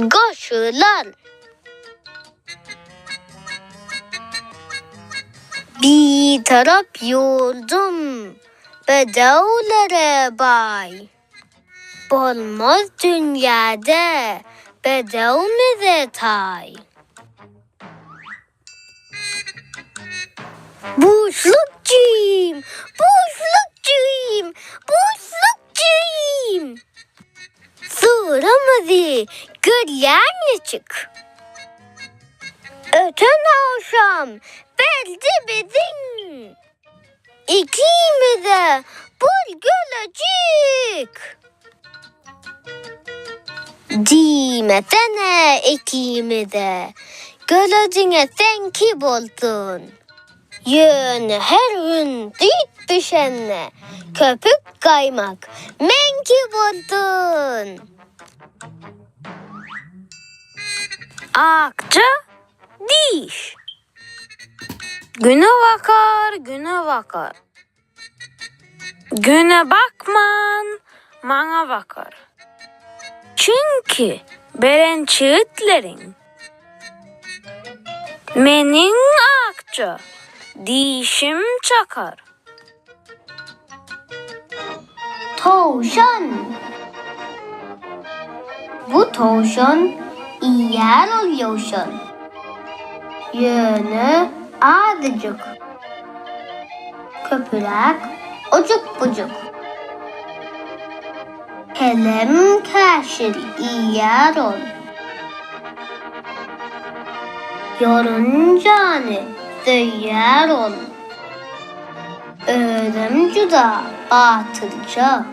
Goşular. Bitarap ýurdum bedewlere baý. Bolmaz dünýäde bedewmize taý. Buşluk jigim, buşluk jigim, buşluk jigim! Sygyrymyzy görýän niçik? Öten agşam berdi biziň ikimize bir gölejik. Diýmesene ikimize, gölejiňe seňki bolsun. Ýöne her gün süýt bişende köpük gaýmak meňki bolsun. Akja diş. Güne bakar, güne bakar. Güne bakman, maňa bakar. Çünki beren çigitleriň meniň akja dişim çakar. Towşan. Bu towşan iýýär ol ýowşan. Ýöne azajyk. Köpüräk ojuk-bujuk. Kelem-käşir iýýär ol. Ýorunjany söýýär ol. Özem juda batyrja.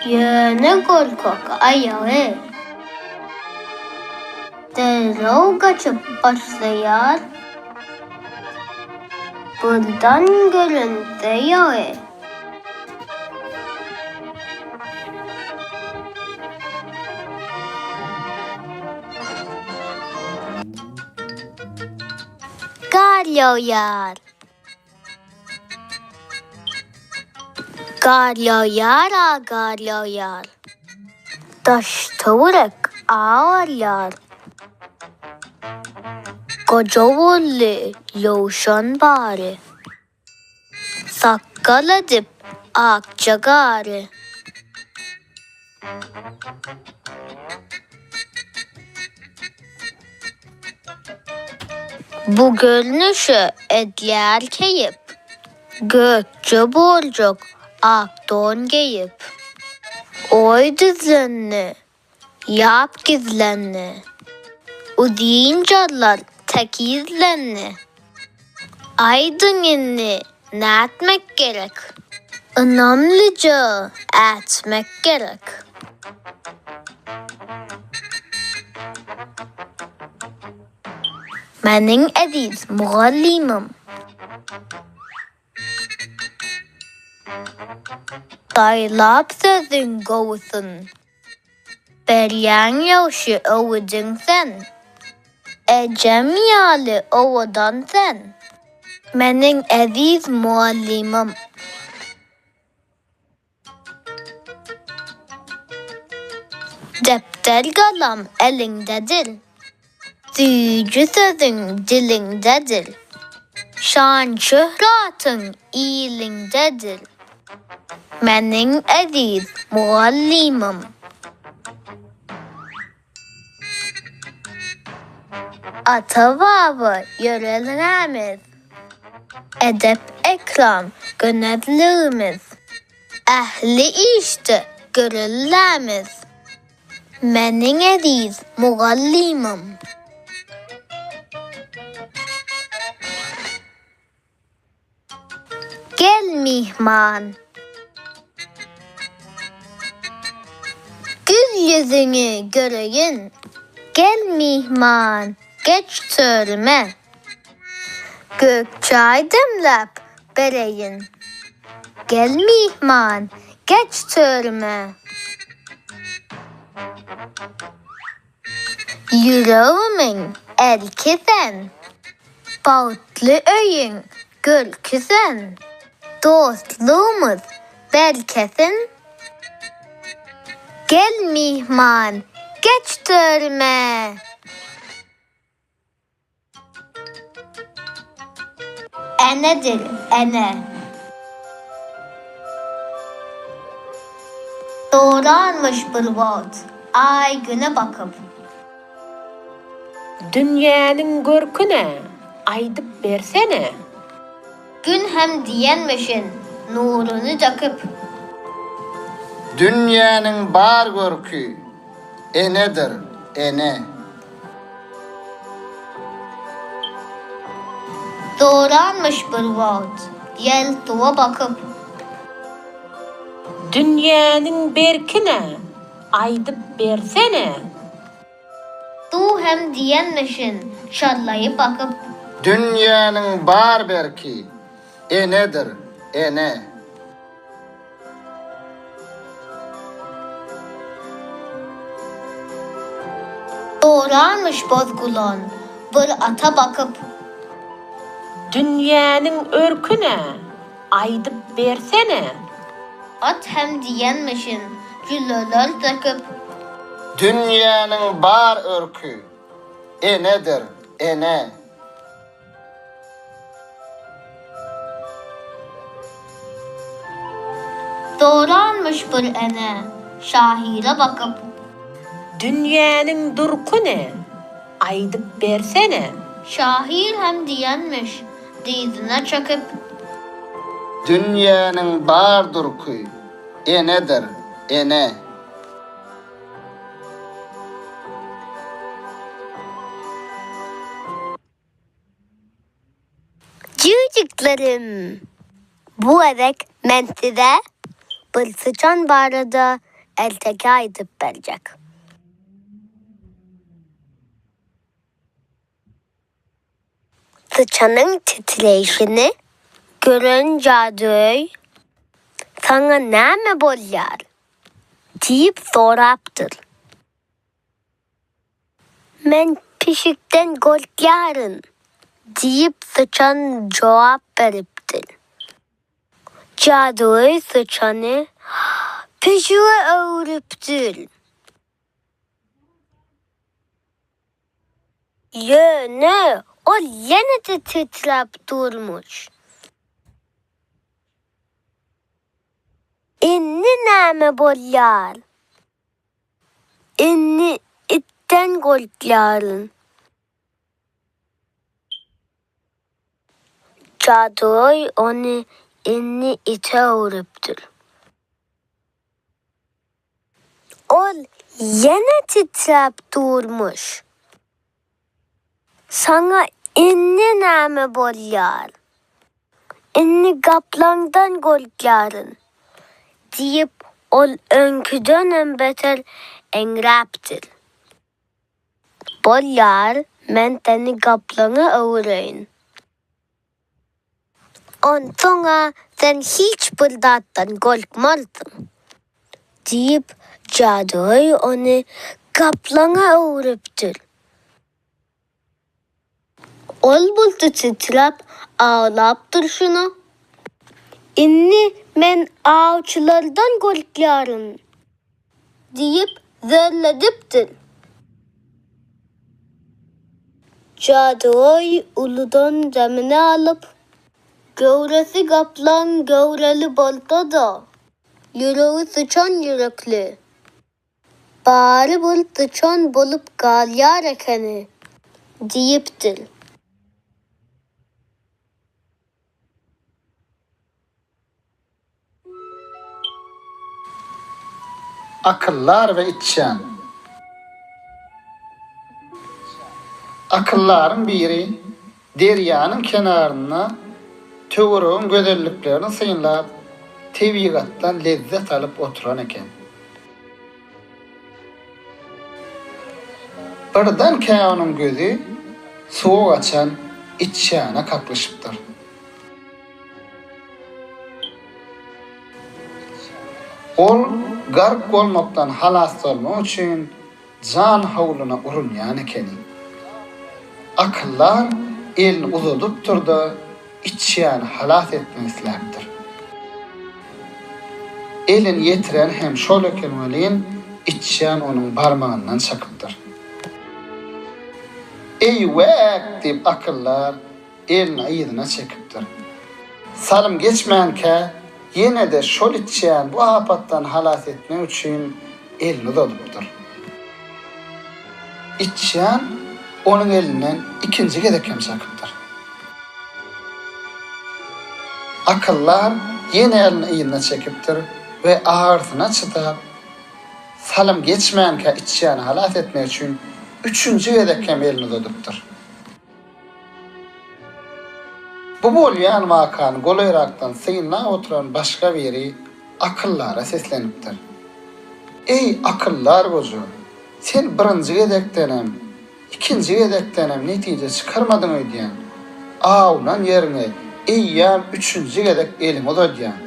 Ýöne gorkak aýagy. Derrew gaçyp başlaýar. Birden görünse ýagy. Gar ýagýar. Gar ýagýar-a gar ýagýar. Daş-töwerek agarýar. Goja boldy ýowşan bary. Sakgal edip akja gary. Bu görnüşe edýär keýp. Gökje boljak ak don geýip. Oý düzlendi, ýap gizlendi. Uzyn jarlar tekizlendi. Aýdyň indi nätmek gerek? Ynamlyja ätmek gerek. Meniň eziz mugallymym. Saýlap sözüň gowusyn. Berýäň ýagşy öwüdiň sen. Ejem ýaly owadan sen. Meniň eziz mugallymym. Depder-galam eliňdedir. Süýji sözüň diliňdedir. Şan-şöhratyň iliňdedir. Meniň eziz mugallymym. Ata-baba ýörelgämiz, edep-ekram gönezligimiz, ähli işde göreldämiz, meniň eziz mugallymym. Gel myhman. Gül ýüzüňi göreýin. Gel myhman, geç törüme. Gök çaý demläp bereýin. Gel myhman, geç törüme. Ýüregimiň erki sen, Bagtly öýüň görki sen, Dostlugymyz berkesin. Gel myhman, geç törüme. Enedir, ene. Dogranmyş bir wagt, Aý Güne bakyp. Dünýäniň görki nä, aýdyp bersene? Gün hem diýenmişin, nuruny döküp. Dünýäniň bar görki, enedir, ene. Doranmyş bir wagt, ýel suwa bakyp. Dünýäniň berki nä, aýdyp bersene? Suw hem diýenmişin, şallaýyp akyp. Dünýäniň bar berki, enedir, ene. Doranmyş boz gulan, bir ata bakyp. Dünýäniň örki nä, aýdyp bersene? At hem diýenmişin, jülleler söküp. Dünýäniň bar örki, enedir, ene. Doranmyş bir ene, şahyra bakyp. Dünýäniň durky ne, aýdyp bersene? Şahyr hem diýenmiş, dyzyna çöküp. Dünýäniň bar durky, enedir, ene. Jüýjüklerim! Bu gezek men size bir syçan barada erteki aýdyp berjek. Syçanyň titreýşini gören jadygöý, Saňa näme bolýar? diýip sorapdyr. Men pişikden gorkýaryn, diýip, syçan jogap beripdir. Jadygöý syçany pişige öwrüpdir. Ýöne ol ýene-de titräp durmuş. Indi näme bolýar? Indi itden gorkýaryn. Jadygöý ony indi ite öwrüpdir. Ol ýene titräp durmuş. Saňa indi näme bolýar? Indi gaplaňdan gorkýaryn, diýip, ol öňküdenem beter eňräpdir. Bolýar, men seni gaplaňa öwüreýin. Onsoň-a sen hiç bir zatdan gorkmarsyň, diýip, jadygöý ony gaplaňa öwrüpdir. Ol bolsa titräp aglap durşuna, Indi men awçylardan gorkýaryn, diýip zörledipdir. Jadygöý uludan demini alyp, Göwresi gaplaň göwreli bolsa-da, ýüregi syçan ýürekli. Barybir syçan bolup galýar ekeni diýipdir. Akyldar we içýan. Akyldaryň biri derýanyň kenarynda töweregiň gözelliklerini synlap, tebigatdan lezzet alyp oturan eken. Birdenkä onuň gözi suwa gaçan içýana kaklyşypdyr. Ol gark bolmakdan halas bolmak üçin jan howluna urunýan ekeni. Akyldar elini uzadypdyr-da, içýany halas etmek isläpdir. Elini ýetiren hem şol eken welin, Içýan onuň barmagyndan çakypdyr. Eý, wäk! diýip, akyldar elini yzyna çekipdir. Salym geçmänkä, ýene-de şol içýan bu apatdan halas etmek üçin elini uzadypdyr. Içýan onuň elinden ikinji gezek hem çakypdyr. Akyldar ýene elini yzyna çekipdir we agyrysyna çydap, salym geçmänkä içýany halas etmek üçin üçünji gezek hem elini uzadypdyr. Bu bolýan wakany golaýrakdan synlap oturan başga biri akyldara seslenipdir. Eý, akyldar goja, sen birinji gezekdenem, ikinji gezekdenem netije çykarmadyň öýdýän. Awunan ýeriňe eýýäm üçünji gezek eliňi uzadýaň.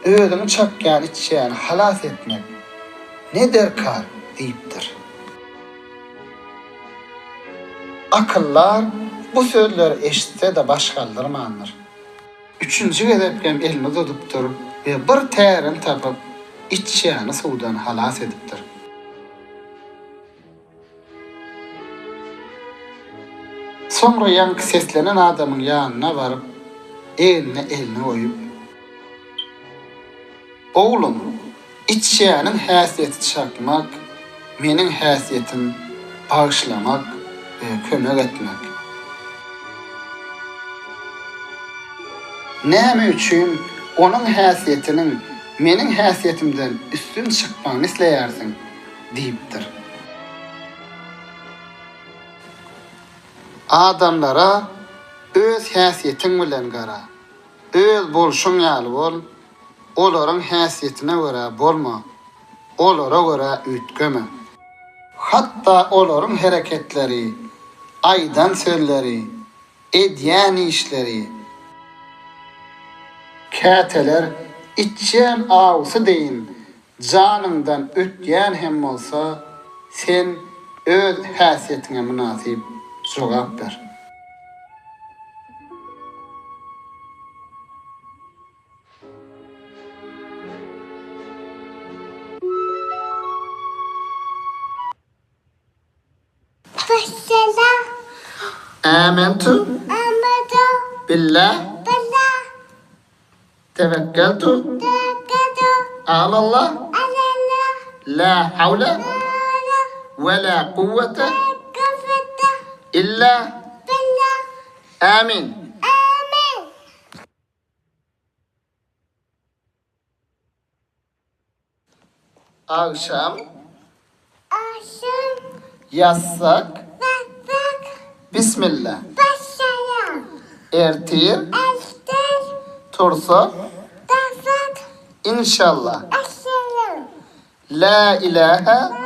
Özüňi çakýan içýäni halas etmek ne derkar? diýipdir. Akyldar bu sözleri eşitse-de baş galdyrmandyr. Üçünji gezek hem elini uzadypdyr we bir tärini tapyp, içýäni suwdan halas edipdir. Soňra ýaňky seslenen adamyň ýanyna baryp, egnine elini goýup. Oglum, içýäniň häsiýeti çakmak, meniň häsiýetim bagyşlamak we kömek etmek. Näme üçin onuň häsiýetiniň meniň häsiýetimden üstün çykmagyny isleýärsiň? Diýipdir. Adamlara öz häsiýetiň bilen gara. Öz bolşuň ýaly bol, olaryň häsiýetine görä bolma, olara görä üýtgeme. Hatda olaryň hereketleri, aýdan sözleri, edýän işleri, käteler içýän awusy deýin Janyňdan ötýän hem bolsa, sen öz häsiýetiňe mynasyp jogap ber. Başla. Âmentu. Âmentu. Billah. Billah. Tewekkeltu. Tewekkeltu. Alallah. Alallah. La havle. La Ve la kuvvete. Kuvvete. İlla. Billah. Amin. Amin. Agşam. Agşam. Ýatsak. Ýatsak. Bismilla. Başlaýar. Ertir. Ertir. Tursak. Tursak. Inşallah. Inşallah. La ilahe. La ilahe.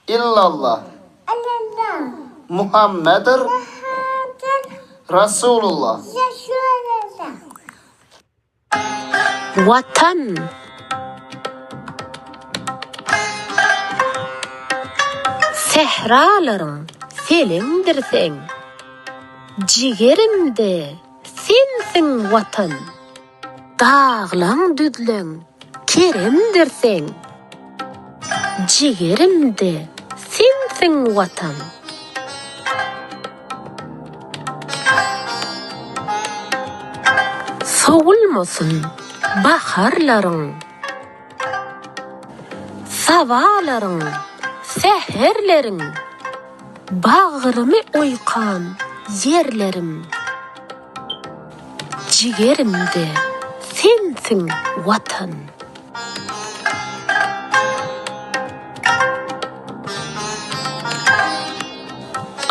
Illallah. Illallah. Muhammedir. Muhammedir. Rasulullah. Rasulullah. Watan! Sähralaryň seleňdir seň, Jigerimde sensiň Watan! Daglaň düzleň keremdir seň, Jigerimde sensiň Watan! Sowulmasyn baharlaryň, Sabalaryň, säherleriň, Bagrymy oýkan ýerlerim. Jigerimde sensiň Watan.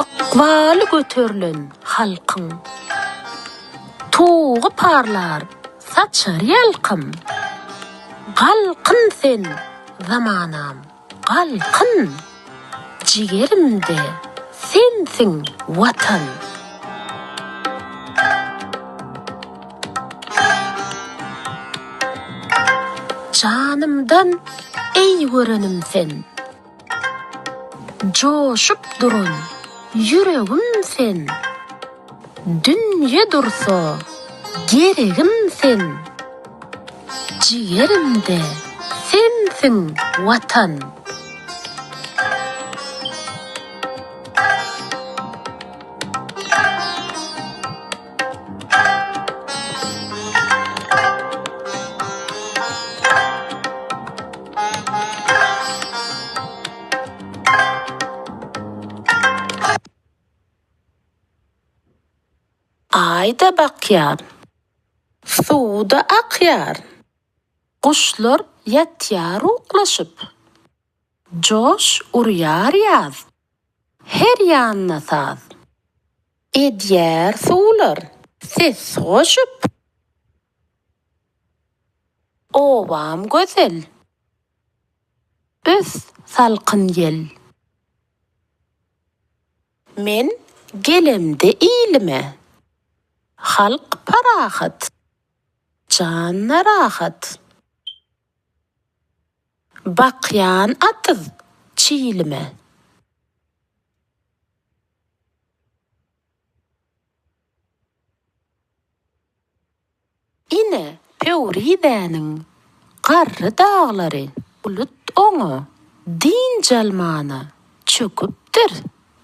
Ykbaly göterlen halkyň. Tugy parlar, saçar ýalkym. Galkyn sen, zamanam, galkyn! Jigerimde sensiň Watan. Janymdan eý görenim sen. Joşup duran ýüregim sen. Dünýe dursa geregim sen. Jigerimde sensiň Watan. Aý-da bakýar, suw-da akýar. Guşlar ýatýar uklaşyp. Joş urýar ýaz, her ýanda saz. Edýär suwlar ses goşup. Obam gözel, ös salkyn ýel. Men gelemde ilime. Halk parahat, jan-da rahat. Bakýan atyz çilime. Ine, Pöwrizäniň garry daglary bulut oňa dynç almana çöküpdir.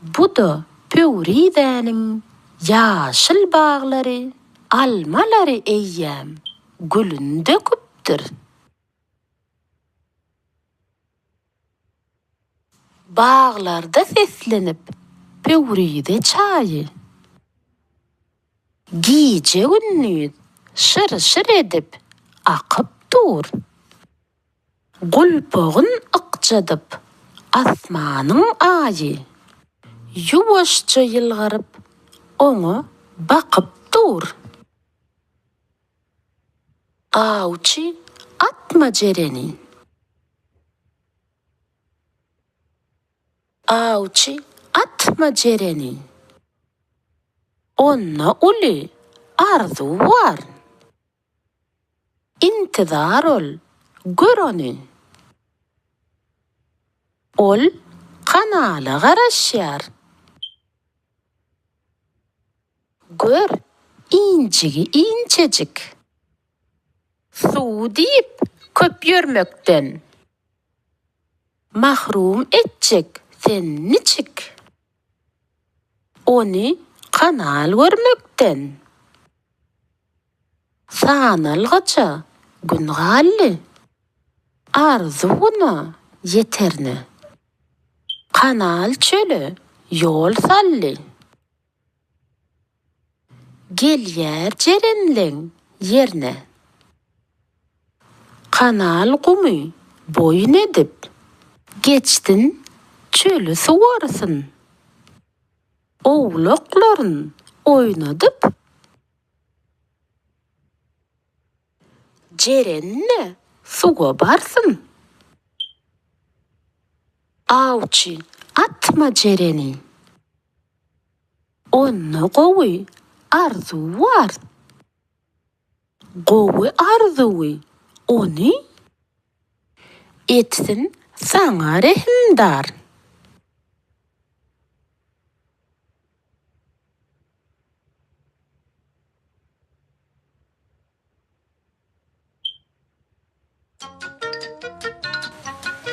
Bu-da Pöwrizäniň ýaşyl baglary almalary eýýäm gülün döküpdir. Baglarda seslenip Pöwrize çaýy. Gije-gündiz şyr-şyr edip akyp dur. Gulpagyn ykjadyp asmanyň aýy. Ýuwaşja ýylgyryp oňa bakyp dur. Awçy atma jereni. Awçy atma jereni. Onda uly arzuw bar. Intizar ol, gör ony. Ol kanala garaşýar. Gör, injigi inçejik. Suw diýip köp ýörmekden. Mahrum etjek sen niçik? Ony kanal görmekden. Sanalgyça gün galdy. Arzuwyna ýeterne. Kanal çöle ýol saldy. Gelýär jerenleň ýerne. Kanal gumy boýun edip. Geçsin çöli suwarsyn. Owlaklaryn oýnadyp. Jeren-de suwa barsyn. Awçy atma jereni. Onda gowy arzuw bar. Gowy arzuwy ony etsin saňa rehimdar.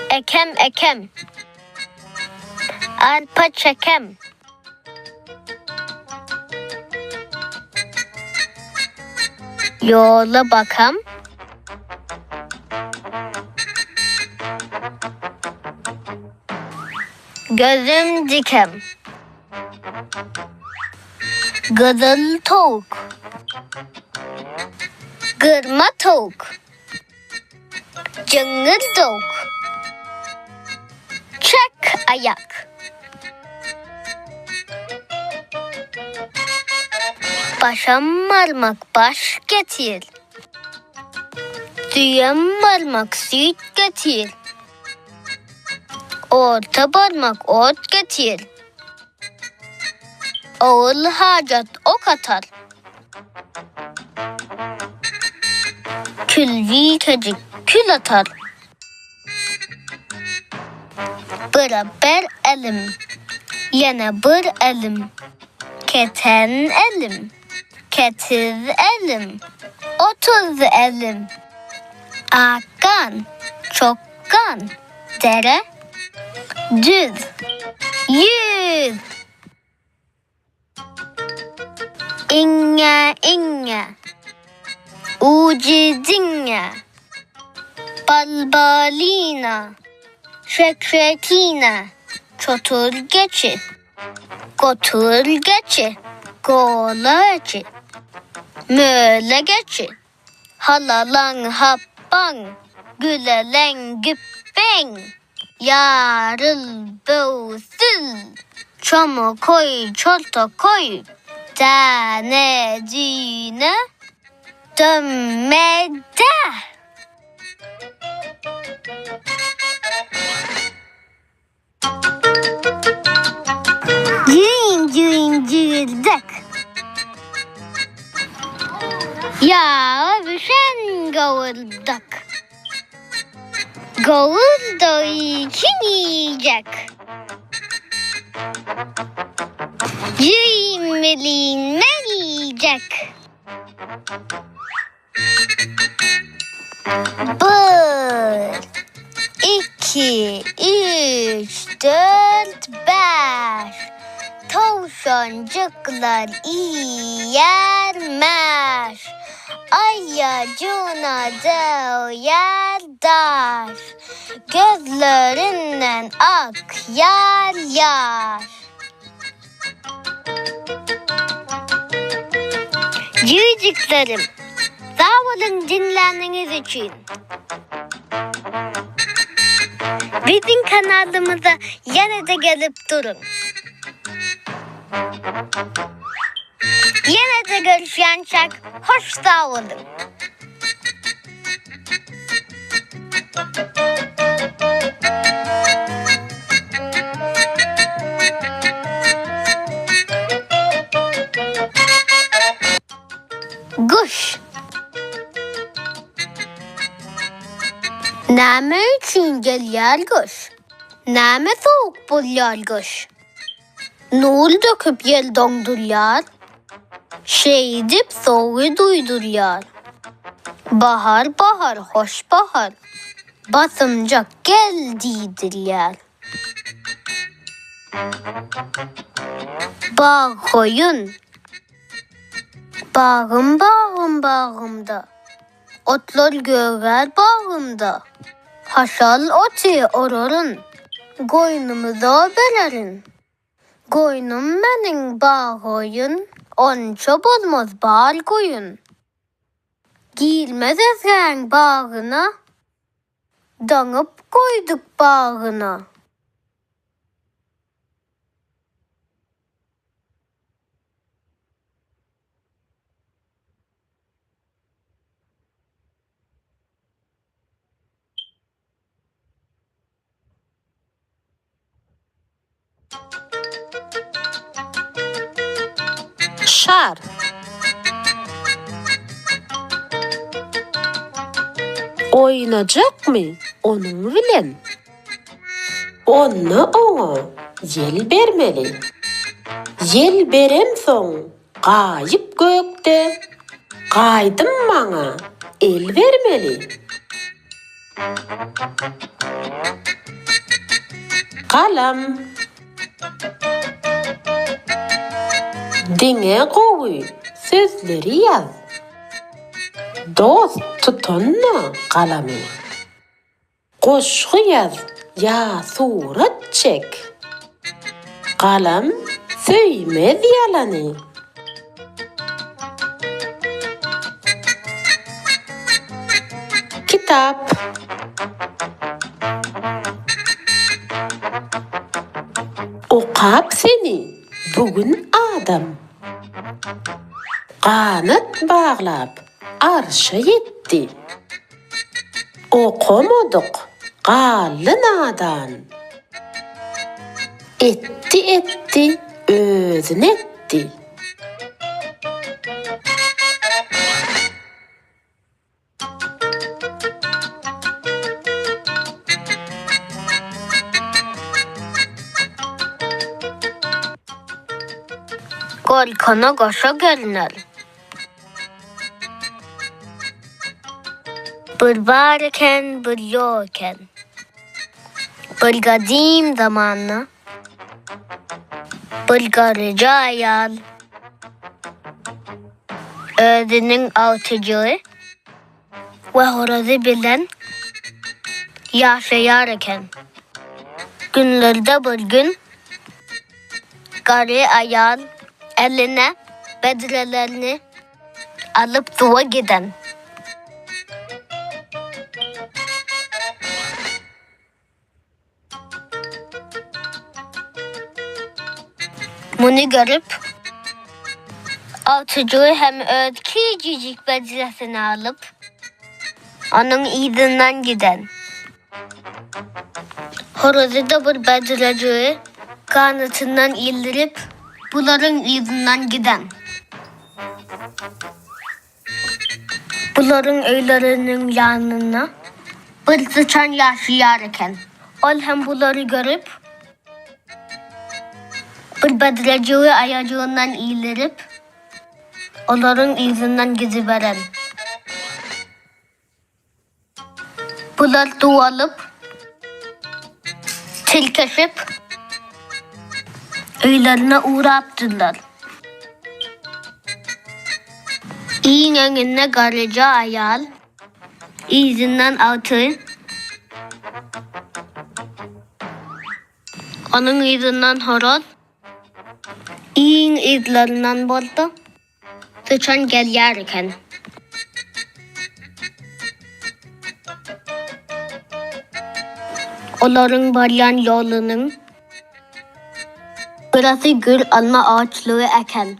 Ekem ekem. Arpa çekem. Ýola bakam. Gözüm dikem. Gyzyl towuk. Gyrma towuk. Jyňňyr towuk. Çek aýak. Başam barmak baş getir. Düýem barmak süýt getir. Orta barmak ot getir. Ogul hajat ok atar. Külbikejik kül atar. Bire bir elim, ýene bir elim, Keten elim, ketiz elim, 30 elim. Akgan, çokgan, dere, düz, ýüz. Iňňe, iňňe, ujy diňňe, balbalina, şekşekine, çotur geçi, gotur geçi, gola geçi, möle geçi. Halalaň hapbaň, güleleň güpbeň, Ýaryl böwsül, çoma koý, çorta koý, Däne düýne, dömme-dä. Jüýn jüýn jüýürdek. Ýaga bişen gowurdak. Gowurdagy kim iýjek? Jüýn welin men iýjek. Bir, iki, üç, dört, bäş. Towşanjyklar iýýär mäş. Aýajyna döwýär daş. Gözlerinden akýar ýaş. Jüýjüklerim, sag boluň diňläniňiz üçin. Biziň kanalymyza ýene-de gelip duruň. Ýene-de görüşýänçäk hoş sag boluň. Guş. Näme üçin gelýär gyş? Näme sowuk bolýar gyş? Nur döküp ýel doňdurýar, Şeýdip sowugy duýdurýar. Bahar, bahar, hoş bahar, Basymjak gel diýdirýär. Bag goýun. Bagym, bagym, bagymda, Otlar gögär bagymda. Haşal oty oraryn, Goýnumyza bererin. Goýnum meniň baggoýun, Onça bolmaz bar goýun. Girmez özgäň bagyna, Daňyp goýduk bagyna. Şar. Oýnajakmy onuň bilen? Onda oňa ýel bermeli. Ýel beremsoň gaýyp gökde, Gaýdym maňa el bermeli. Galam. Diňe gowy sözleri ýaz. Dost tutanda galamy. Goşgy ýaz ýa surat çek. Galam söýmez ýalany. Kitap. Okap seni bu gün adam. Ganat baglap arşa ýetdi. Okamadyk galdy nadan. Etdi-etdi özüni etdi. Gorkana goşa görner. Bir bar eken, bir ýok eken. Bir gadym zamanda bir garryja aýal özüniň agtyjygy we horazy bilen ýaşaýar eken. Günlerde bir gün garry aýal eline bedrelerini alyp suwa giden. Muny görüp, agtyjygy hem öz kiçijik bedresini alyp, onuň yzyndan giden. Horazy-da bir bedrejigi ganatyndan ildirip, bularyň yzyndan giden. Bularyň öýleriniň ýanynda bir syçan ýaşaýar eken. Ol hem bulary görüp, bir bedrejigi aýajygyndan ildirip, olaryň yzyndan gidiberen. Bular suw alyp, tirkeşip, öýlerine ugrapdyrlar. Iň öňünde garryja aýal, yzyndan agtygy, onuň yzyndan horaz, iň yzlaryndan bolsa Syçan gelýär eken. Olaryň barýan ýolunyň gyrasy gür alma agaçlygy eken.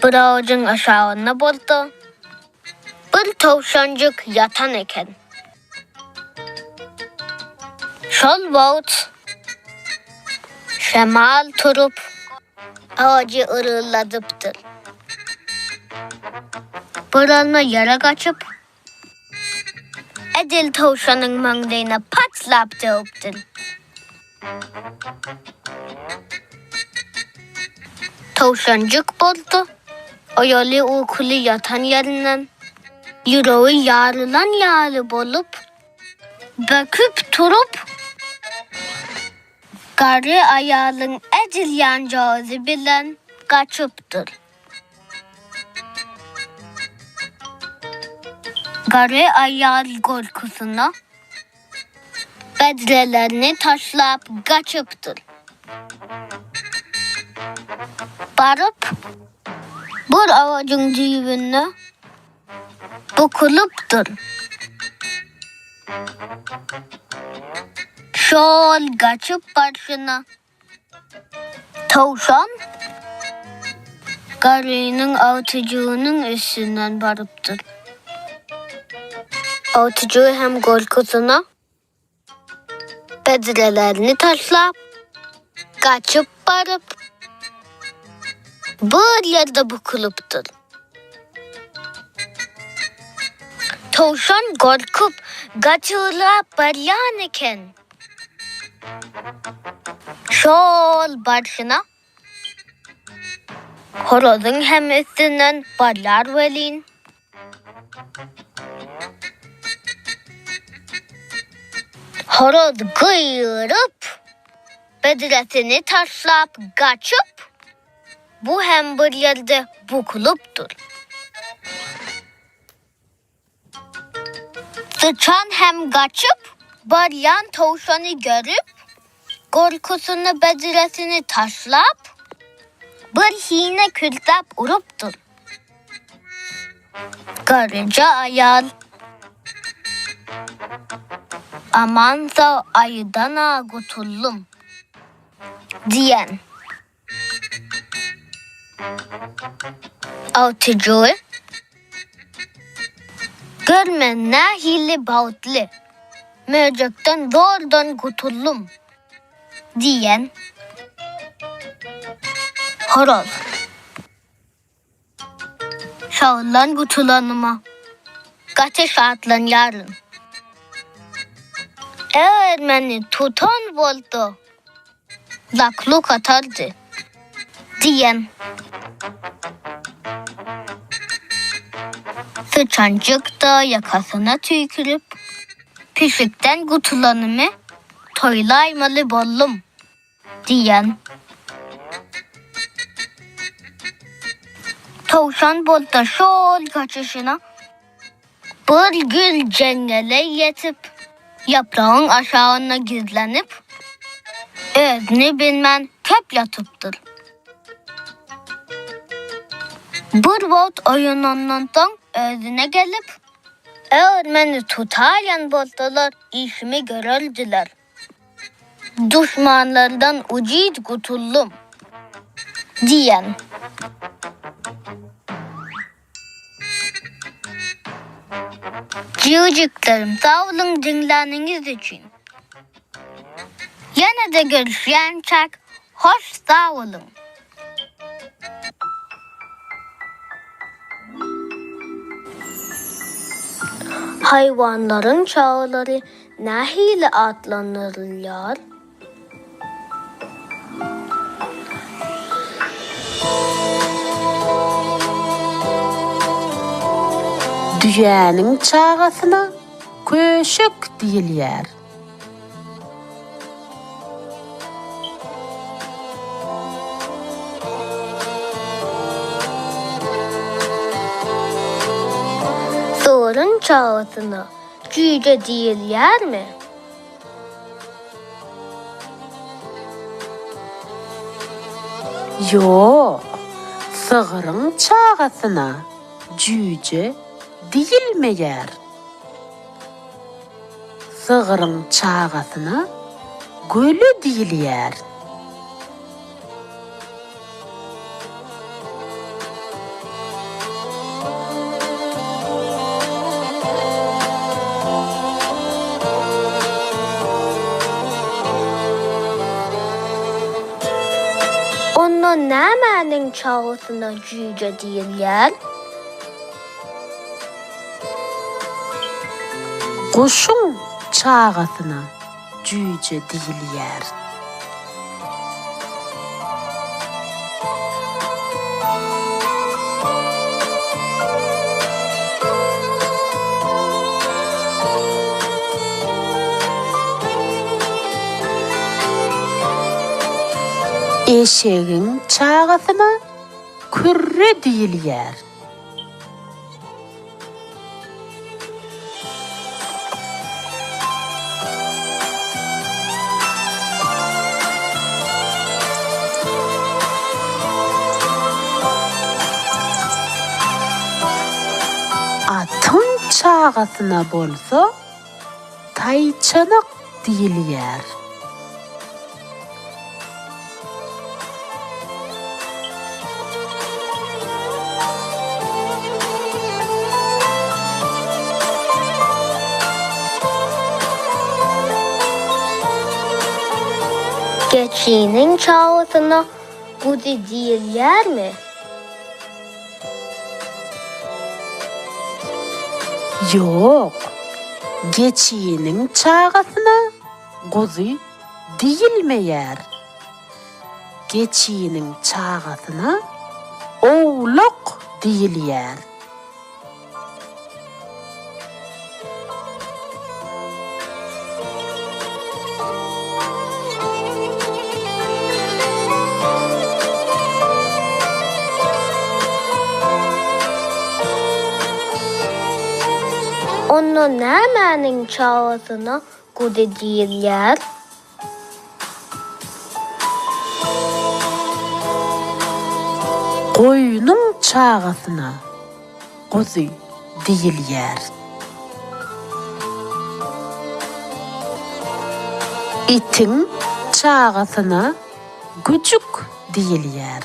Bir agajyň aşagynda bolsa bir towşanjyk ýatan eken. Şol wagt şemal turup, agajy yrgylladypdyr. Bir alma ýere gaçyp, edil towşanyň maňlaýyna patlap döwüpdir. Towşanjyk bolsa oýaly-ukuly ýatan ýerinden ýüregi ýarylan ýaly bolup, böküp turup, garry aýalyň edil ýanjagazy bilen gaçypdyr. Garry aýal gorkusyna Bedrelerini taşlap gaçypdyr. Baryp, bir agajyň düýbünde bukulypdyr. Şol gaçyp barşyna Towşan garrynyň agtyjygynyň üstünden barypdyr. Agtyjygy hem gorkusyna bedrelerini taşlap, gaçyp baryp, bir ýerde bukulypdyr. Towşan gorkup, gaçybrap barýan eken. Şol barşyna horazyň hem üstünden barýar welin, horaz gygyryp, bedresini taşlap gaçyp, bu hem bir ýerde bukulypdyr. Syçan hem gaçyp barýan towşany görüp, gorkusyna bedresini taşlap, bir hine küldap urupdyr. Garryja aýal Aman-sag aýydan-a gutuldym diýen. Agtyjygy Gör men nähili bagtly, möjekden zordan gutuldym diýen horaz. Şagyldan gutulanyma gaty şatlanýaryn. Eger meni tutan bolsa, Lakluk atardy. Diýen. Syçanjyk-da ýakasyna tüýkürip, Pişikden gutulanymy toýlaýmaly boldum diýen. Towşan bolsa şol gaçyşyna bir gül jeňňele ýetip, ýapragyň aşagynda gizlenip, özüni bilmän köp ýatypdyr. Bir wagt oýanandan soň özüne gelip, Eger meni tutaýan bolsalar, işimi görerdiler. Duşmanlardan ujyz gutuldym diýen. Jigijiklerim sag boluň diňläniňiz üçin. Ýene-de görüşýänçäk hoş sag boluň. Haýwanlaryň çagalary nähili atlandyrylýar? Düýäniň çagasyna köşek diýilýär. Sygryň çagasyna jüýje diýilýärmi? Ýok, sygryň çagasyna jüýje diýilmeýär. Sygryň çagasyna göle diýilýär. Onda nämäniň çagasyna jüýje diýilýär? Guşuň çagasyna jüýje diýilýär. Eşegiň çagasyna kürre diýilýär. Atyň çagasyna bolsa taýçanak diýilýär. Geçiniň çagasyna guzy diýilýärmi? Ýok, geçiniň çagasyna guzy diýilmeýär. Geçiniň çagasyna owlak diýilýär. Onda nämäniň çagasyna guzy diýilýär? Goýnuň çagasyna guzy diýilýär. Itiň çagasyna güjük diýilýär.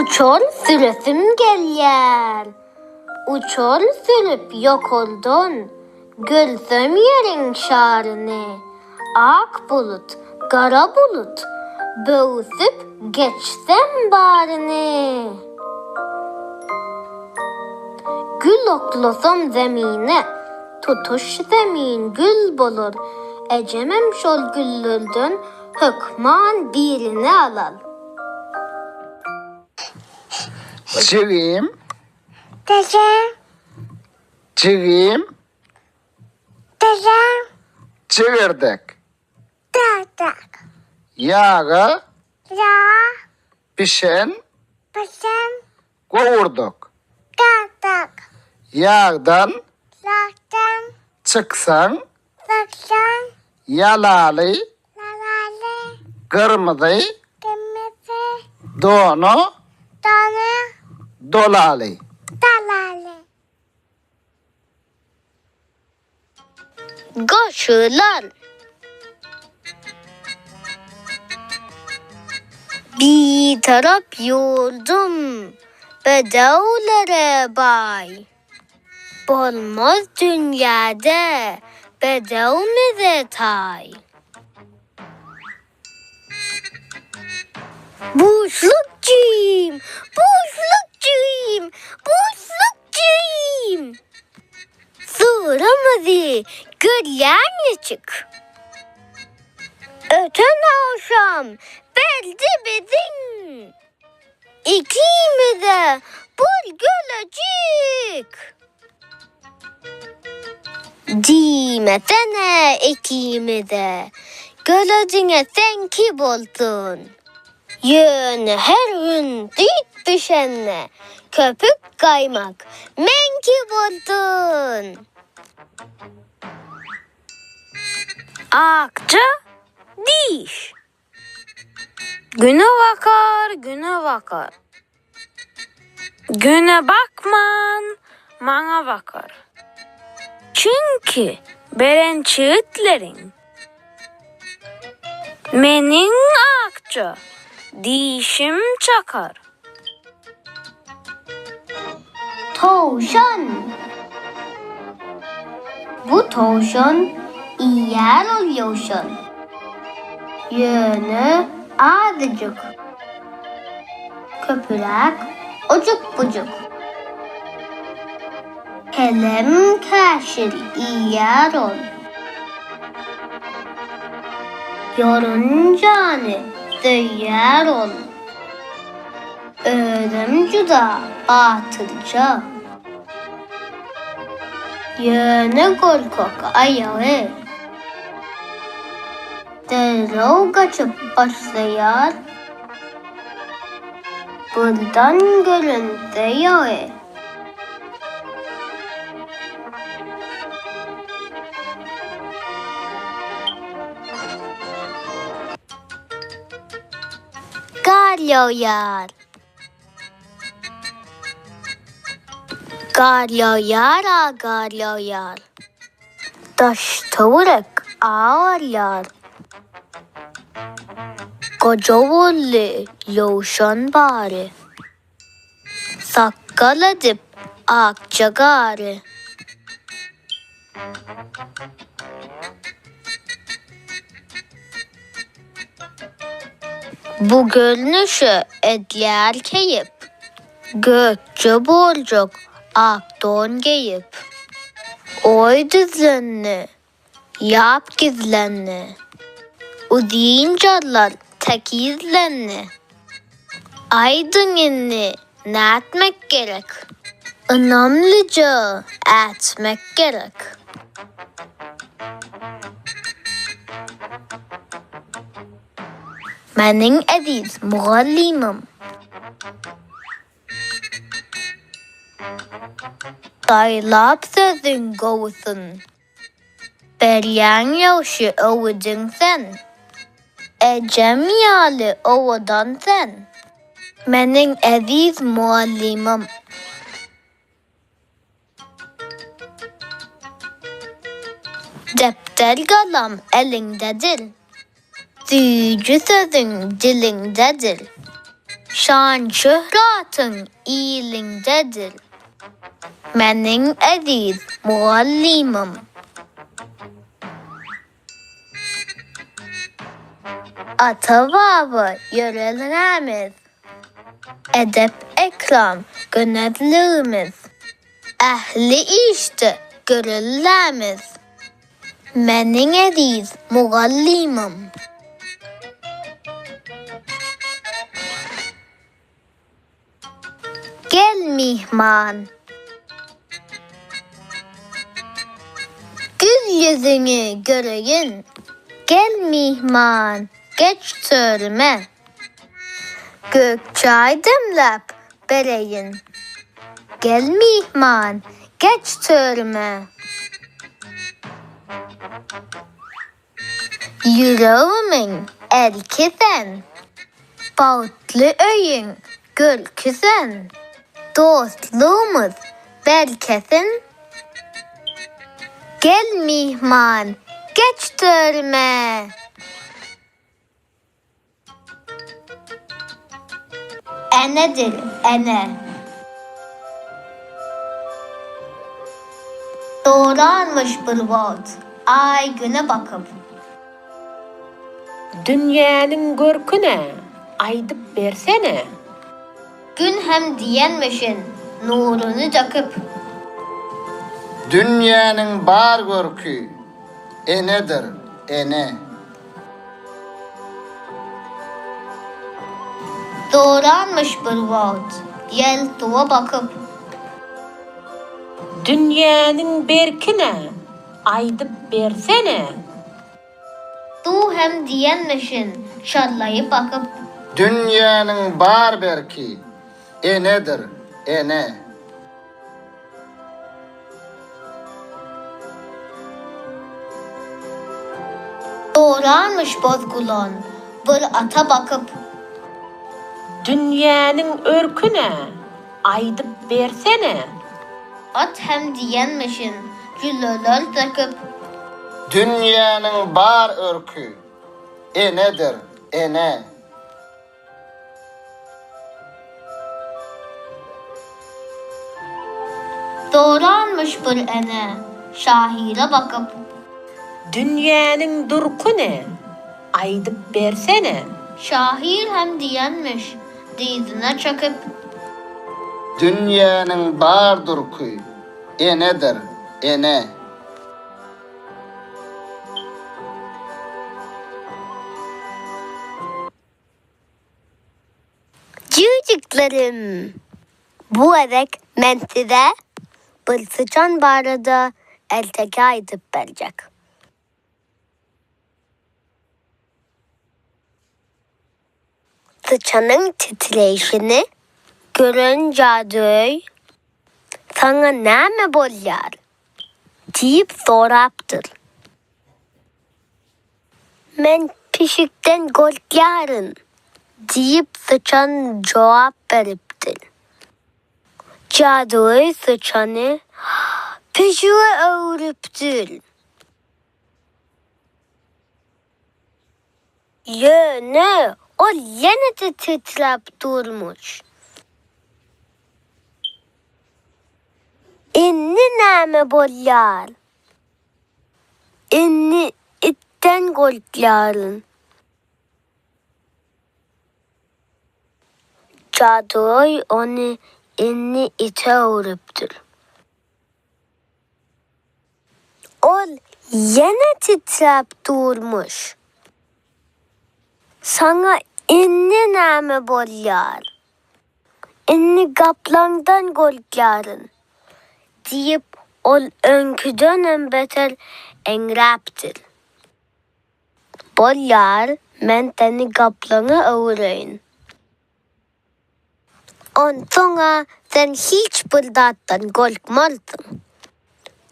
Uçar süresim gelýär. Uçar sürüp ýokardan görsem ýeriň şaryny, ak bulut, gara bulut böwsüp geçsem baryny. Gül oklasam zemine, tutuş zemin gül bolar, ejemem şol güllerden hökman birini alar. Jigim. Dejim. Jigim. Dejim. Jigirdek. Derdek. Ýaga. Ýa. Bişen. Bişen. Gowurdak. Gowurdak. Ýagdan. Ýagdan. Çyksaň. Çyksaň. Ýalaly. Ýalaly. Gyrmyzy. Gyrmyzy. Dona. Dona. Dolaly. Dolaly. Goşular. Bitarap ýurdum bedewlere baý. Bolmaz dünýäde bedewimize taý. Buşluk jigim, buşluk jigim, buşluk jigim! Sygyrymyzy görýän niçik? Öten agşam berdi biziň ikimize bir gölejik. Diýmesene ikimize, gölejiňe seňki bolsun. Ýöne her gün süýt bişende köpük gaýmak meňki bolsun. Akja diş. Güne bakar, güne bakar. Güne bakman, maňa bakar. Çünki beren çigitleriň Meniň akja dişim çakar. Towşan. Bu towşan iýýär ol ýowşan. Ýöne azajyk. Köpüräk ojuk-bujuk. Kelem käşir iýýär ol. Ýorunjany söýýär ol. Özem juda batyrja. Ýöne gorkak aýagy. Derrew gaçyp başlaýar. Birden görünse ýagy. Gar ýagýar. Gar ýagýar-a gar ýagýar. Daş-töwerek agarýar. Goja boldy ýowşan bary. Sakgal edip akja gary. Bu görnüşe edýär keýp. Gökje boljak ak don geýip. Oý düzlendi, ýap gizlendi. Uzyn jarlar tekizlendi. Aýdyň indi nätmek gerek? Ynamlyja ätmek gerek. Meniň eziz mugallymym. Saýlap sözüň gowusyn. Berýäň ýagşy öwüdiň sen. Ejem ýaly owadan sen. Meniň eziz mugallymym. Depder-galam eliňdedir. Süýji sözüň diliňdedir. Şan-şöhratyň iliňdedir. Meniň eziz mugallymym. Ata-baba ýörelgämiz, edep-ekram gönezligimiz, ähli işde göreldämiz. Meniň eziz mugallymym. Gel myhman. Gül ýüzüňi göreýin. Gel myhman, geç törüme. Gök çaý demläp bereýin. Gel myhman, geç törüme. Ýüregimiň erki sen, Bagtly öýüň görki sen, Dostlugymyz berkesin. Gel myhman, geç törüme. Enedir, ene. Doranmyş bir wagt Aý Güne bakyp. Dünýäniň görki ne, aýdyp bersene? Gün hem diýenmişin nuruny döküp. Dünýäniň bar görki enedir, ene. Doranmyş bir wagt ýel suwa bakyp. Dünýäniň berki-ne, aýdyp bersene? Suw hem diýenmişin şallaýyp akyp. Dünýäniň bar berki enedir, ene. Doranmyş boz gulan bir ata bakyp. Dünýäniň örküne aýdyp bersene. At hem diýenmişin jülleler söküp. Dünýäniň bar örki enedir, ene. Doranmyş bir ene, şahyra bakyp. Dünýäniň durky ne, aýdyp bersene? Şahyr hem diýenmiş, dyzyna çöküp. Dünýäniň bar durky enedir, ene. Jüýjüklerim! Bu gezek men size bir syçan barada erteki aýdyp berjek. Syçanyň titreýşini gören jadygöý, Saňa näme bolýar? diýip sorapdyr. Men pişikden gorkýaryn, diýip, syçan jogap beripdir. Jadygöý syçany pişige öwrüpdir. Ýöne ol ýene-de titräp durmuş. Indi näme bolýar? Indi itden gorkýaryn. Jadygöý ony indi ite öwrüpdir. Ol ýene titräp durmuş. Saňa indi näme bolýar? Indi gaplaňdan gorkýaryn, diýip, ol öňküdenem beter eňräpdir. Bolýar, men seni gaplaňa öwüreýin. Onsoň-a sen hiç bir zatdan gorkmarsyň,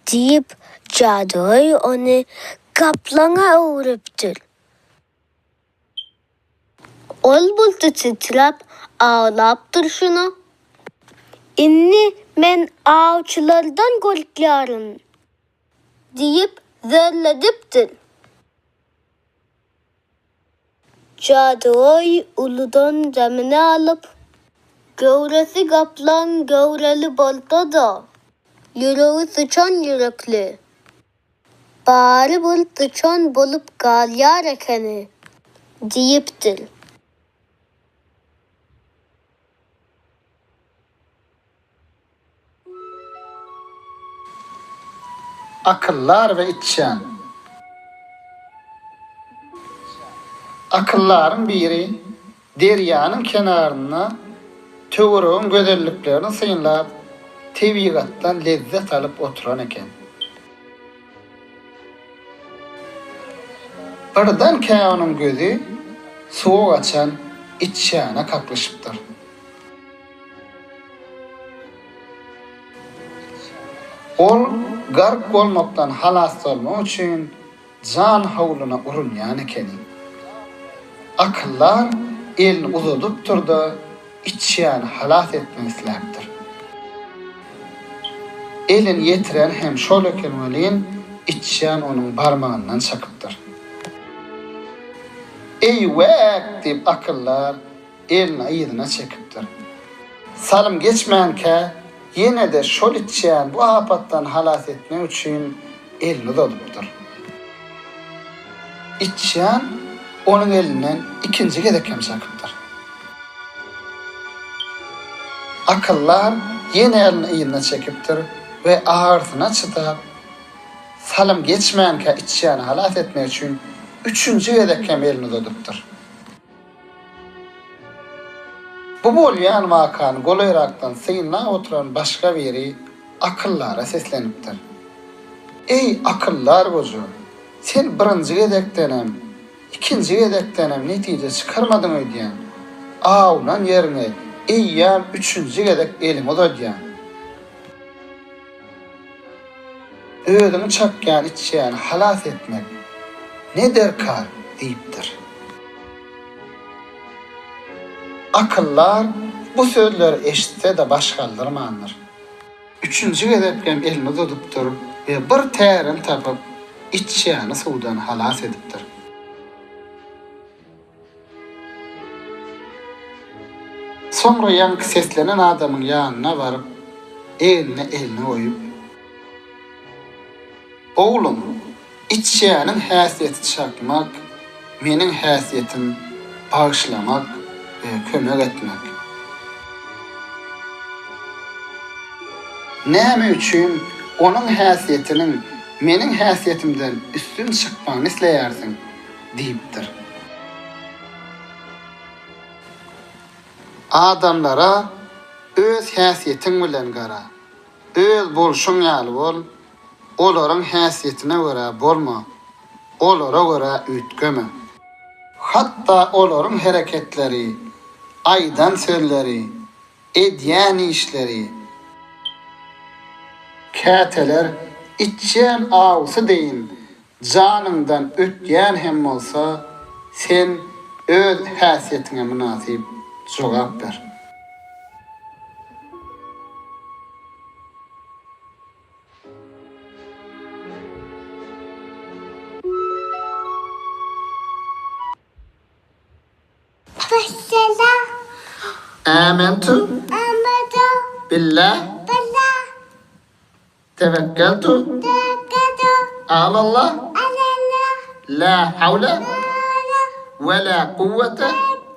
diýip, jadygöý ony gaplaňa öwrüpdir. Ol bolsa titräp aglap durşuna, Indi men awçylardan gorkýaryn diýip zörledipdir. Jadygöý uludan demini alyp, Göwresi gaplaň göwreli bolsa-da, ýüregi syçan ýürekli. Barybir syçan bolup galýar ekeni diýipdir. Akyldar we içýan. Akyldaryň biri derýanyň kenarynda töweregiň gözelliklerini synlap, tebigatdan lezzet alyp oturan eken. Birdenkä onuň gözi suwa gaçan içýana kaklyşypdyr. Ol gark bolmakdan halas bolmak üçin jan howluna urunýan ekeni. Akyldar elini uzadypdyr-da, içýany halas etmek isläpdir. Elini ýetiren hem şol eken welin, içýan onuň barmagyndan çakypdyr. Eý-wäk! diýip akyldar elini yzyna çekipdir. Salym geçmänkä, ýene-de şol içýan bu apatdan halas etmek üçin elini uzadypdyr. Içýan onuň elinden ikinji gezek hem çakypdyr. Akyldar ýene elini yzyna çekipdir we agyrsyna çydap, salym geçmänkä içýany halas etmek üçin üçünji gezek hem elini uzadypdyr. Bu bolýan wakany golaýrakdan synlap oturan başga biri akyldara seslenipdir. Eý, akyldar goja, sen birinji gezekdenem, ikinji gezekdenem netije çykarmadyň öýdýän. Awunan ýeriňe eýýäm üçünji gezek eliňi uzadýaň. Özüňi çakýan içýäni halas etmek ne derkar diýipdir. Akyldar bu sözleri eşitse-de baş galdyrmandyr. Üçünji gezek hem elini uzadypdyr we bir tärini tapyp, içýäni suwdan halas edipdir. Soňra ýaňky seslenen adamyň ýanyna baryp, egnine elini goýup. Oglum, içýäniň häsiýeti çakmak, meniň häsiýetim bagyşlamak we kömek etmek. Näme üçin onuň häsiýetiniň meniň häsiýetimden üstün çykmagyny isleýärsiň? Diýipdir. Adamlara öz häsiýetiň bilen gara. Öz bolşuň ýaly bol, olaryň häsiýetine görä bolma, olara görä üýtgeme. Hatda olaryň hereketleri, aýdan sözleri, edýän işleri. Käteler içýän awusy deýin Janyňdan ötýän hem bolsa, sen öz häsiýetiňe mynasyp jogap ber. Başla. Âmentu. Âmentu. Billah. Billah. Tewekkeltu. Tewekkeltu. Alallah. Alallah. La hawle. Hawle. We la kuwwete.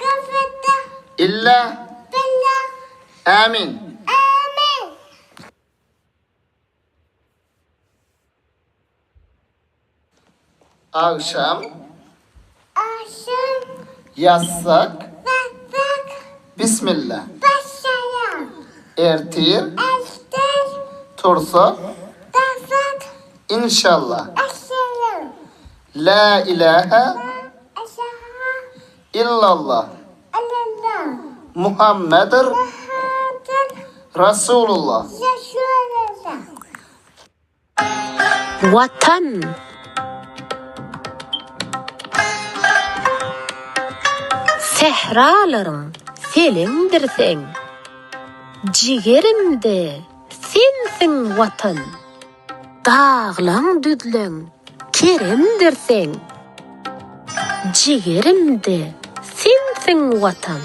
Kuwwete. Illa. Billah. Amin. Amin. Agşam. Agşam. Ýatsak. Ýatsak. Bismilla. Başlaýar. Ertir. Ertir. Tursak. Tursak. Inşallah. Inşallah. La ilahe. La ilahe. Illallah. Illallah. Muhammedir. Muhammedir. Rasulullah. Rasulullah. Watan! Sähralaryň seleňdir seň, Jigerimde sensiň Watan! Daglaň düzleň keremdir seň, Jigerimde. Sensiň Watan.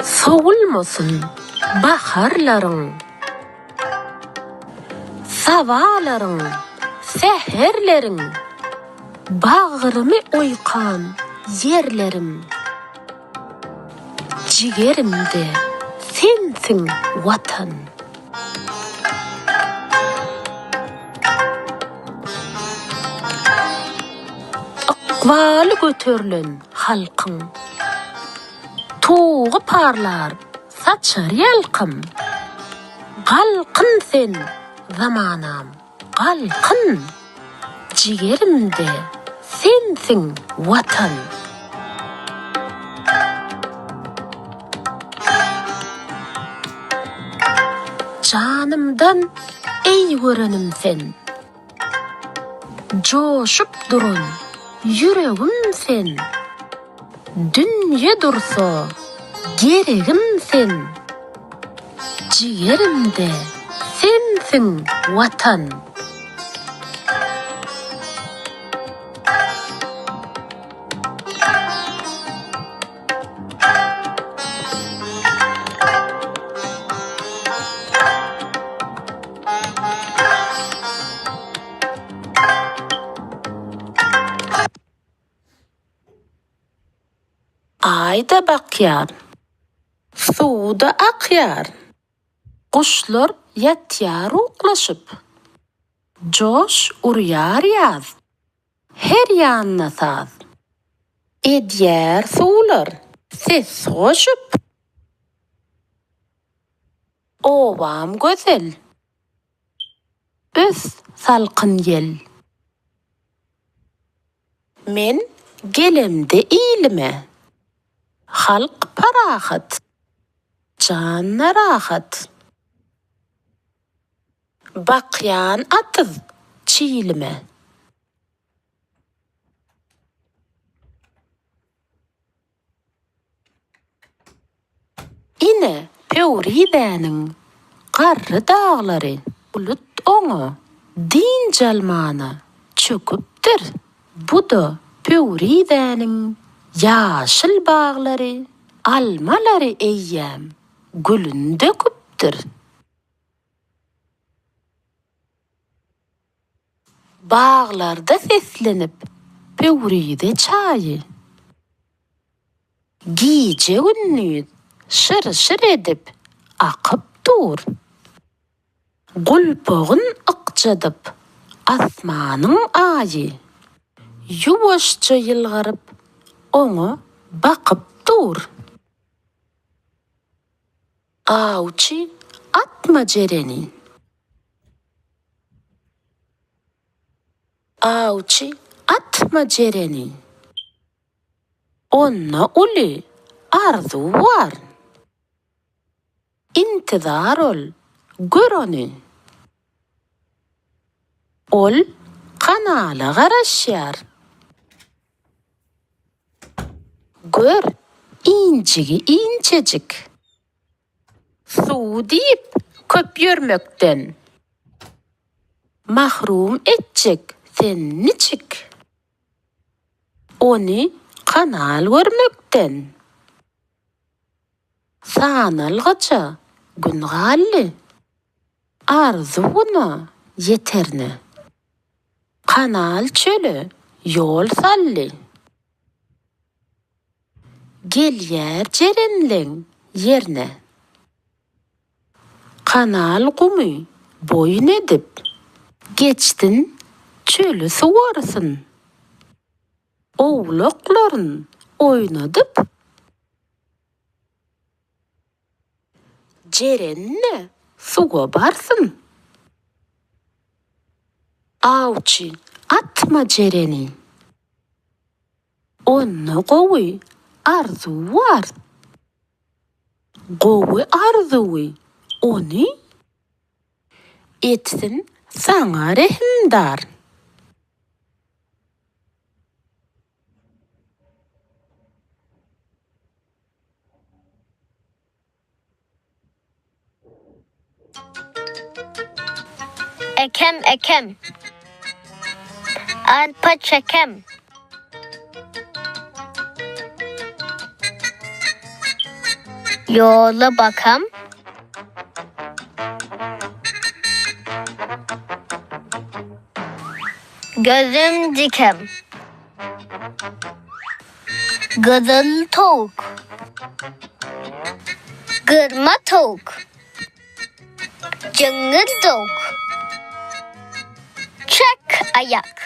Sowulmasyn baharlaryň, Sabalaryň, säherleriň, Bagrymy oýkan ýerlerim. Jigerimde sensiň Watan. Ykbaly göterlen halkyň. Tugy parlar, saçar ýalkym. Galkyn sen, zamanam, galkyn! Jigerimde sensiň Watan. Janymdan eý görenim sen. Joşup duran ýüregim sen. Dünýe dursa geregim sen. Jigerimde sensiň Watan. Aý-da bakýar, suw-da akýar. Guşlar ýatýar uklaşyp. Joş urýar ýaz. Her ýanda saz. Edýär suwlar ses goşup. Obam gözel. Ös salkyn ýel. Men gelemde ilime. Halk parahat. Jan-da rahat. Bakýan atyz çilime. Ine, Pöwrizäniň garry daglary. Bulut oňa dynç almana çöküpdir. Bu-da Pöwrizäniň ýaşyl baglary, almalary eýýäm gülün döküpdir. Baglarda seslenip Pöwrize çaýy. Gije-gündiz şyr-şyr edip akyp dur. Gulpagyn ykjadyp asmanyň aýy. Ýuwaşja ýylgyryp oňa bakyp dur. Awçy atma jereni. Awçy atma jereni. Onda uly arzuw bar. Intizar ol, gör ony. Ol kanala garaşýar. Gör, injigi inçejik. Suw diýip köp ýörmekden. Mahrum etjek sen niçik? Ony kanal görmekden. Sanalgyça gün galdy. Arzuwyna ýeterne. Kanal çöle ýol saldy. Gelýär jerenleň ýerne. Kanal gumy boýun edip. Geçsin çöli suwarsyn. Owlaklaryn oýnadyp. Jeren-de suwa barsyn. Awçy atma jereni. Onda gowy arzuw bar. Gowy arzuwy ony etsin saňa rehimdar. Ekem ekem. Arpa çekem. Ýola bakam. Gözüm dikem. Gyzyl towuk. Gyrma towuk. Jyňňyr towuk. Çek aýak.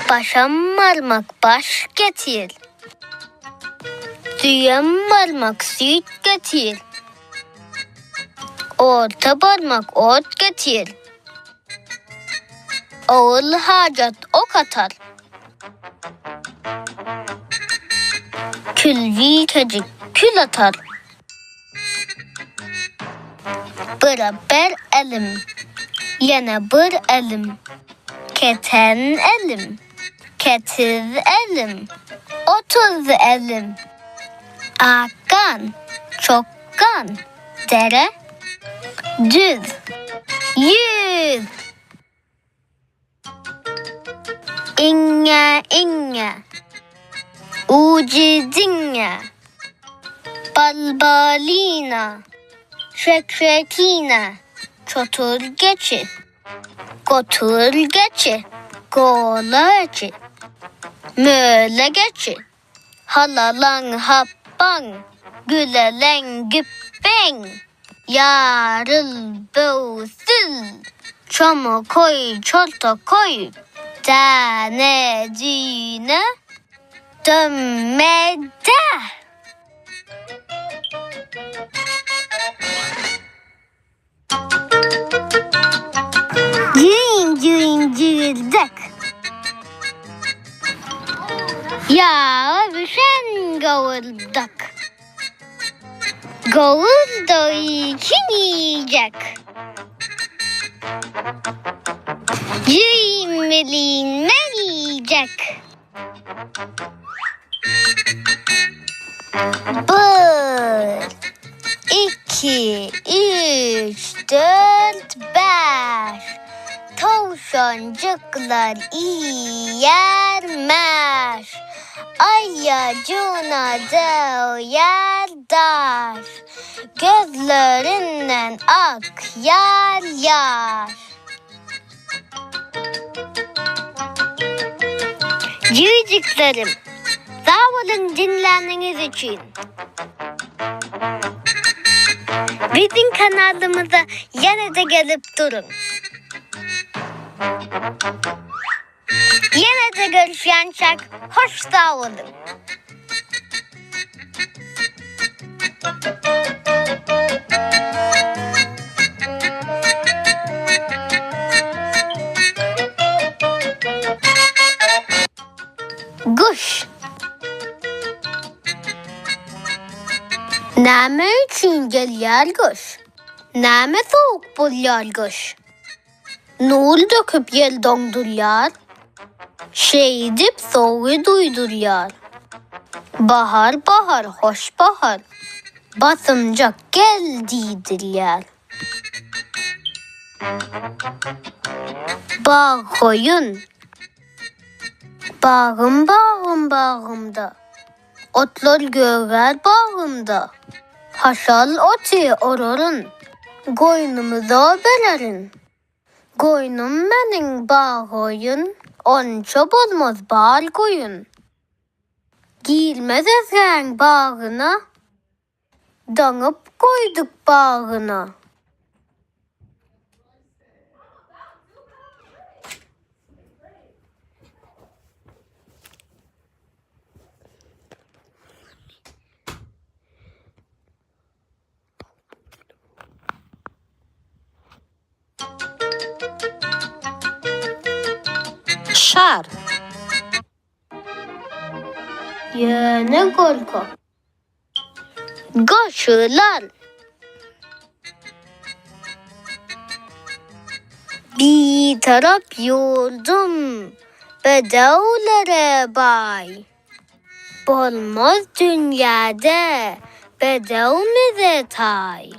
Başam barmak baş getir. Düýem barmak süýt getir. Orta barmak ot getir. Ogul hajat ok atar. Külbikejik kül atar. Bire bir elim, ýene bir elim, Keten elim, ketiz elim, 30 elim. Akgan, çokgan, dere, düz, ýüz. Iňňe, iňňe, ujy diňňe, Balbalina, şekşekine, çotur geçi, gotur geçi, gola geçi, möle geçi, Halalaň hapbaň, güleleň güpbeň, Ýaryl böwsül, çoma koý, çorta koý, Däne düýne, dömme dä. Jüýn jüýn jüýürdek. Ýaga bişen gowurdak. Gowurdagy kim iýjek? Jüýn welin men iýjek. Bir, iki, üç, dört, bäş, Towşanjyklar iýýär mäş, Aýajyna döwýär daş, Gözlerinden akýar ýaş. Jüýjüklerim, sag boluň diňläniňiz üçin. Biziň kanalymyza ýene-de gelip duruň. Ýene-de görüşýänçäk hoş sag boluň. Guş. Näme üçin gelýär gyş? Näme sowuk bolýar gyş? Nur döküp ýel doňdurýar, Şeýdip sowugy duýdurýar. Bahar, bahar, hoş bahar, Basymjak gel diýdirýär. Bag goýun. Bagym, bagym, bagymda, Otlar gögär bagymda, Haşal oty oraryn, Goýnumyza bererin. Goýnum meniň baggoýun, Onça bolmaz bar goýun. Girmez özgäň bagyna, Daňyp goýduk bagyna. Şar. Ýöne gorkak. Goşular. Bitarap ýurdum bedewlere baý. Bolmaz dünýäde bedewmize taý.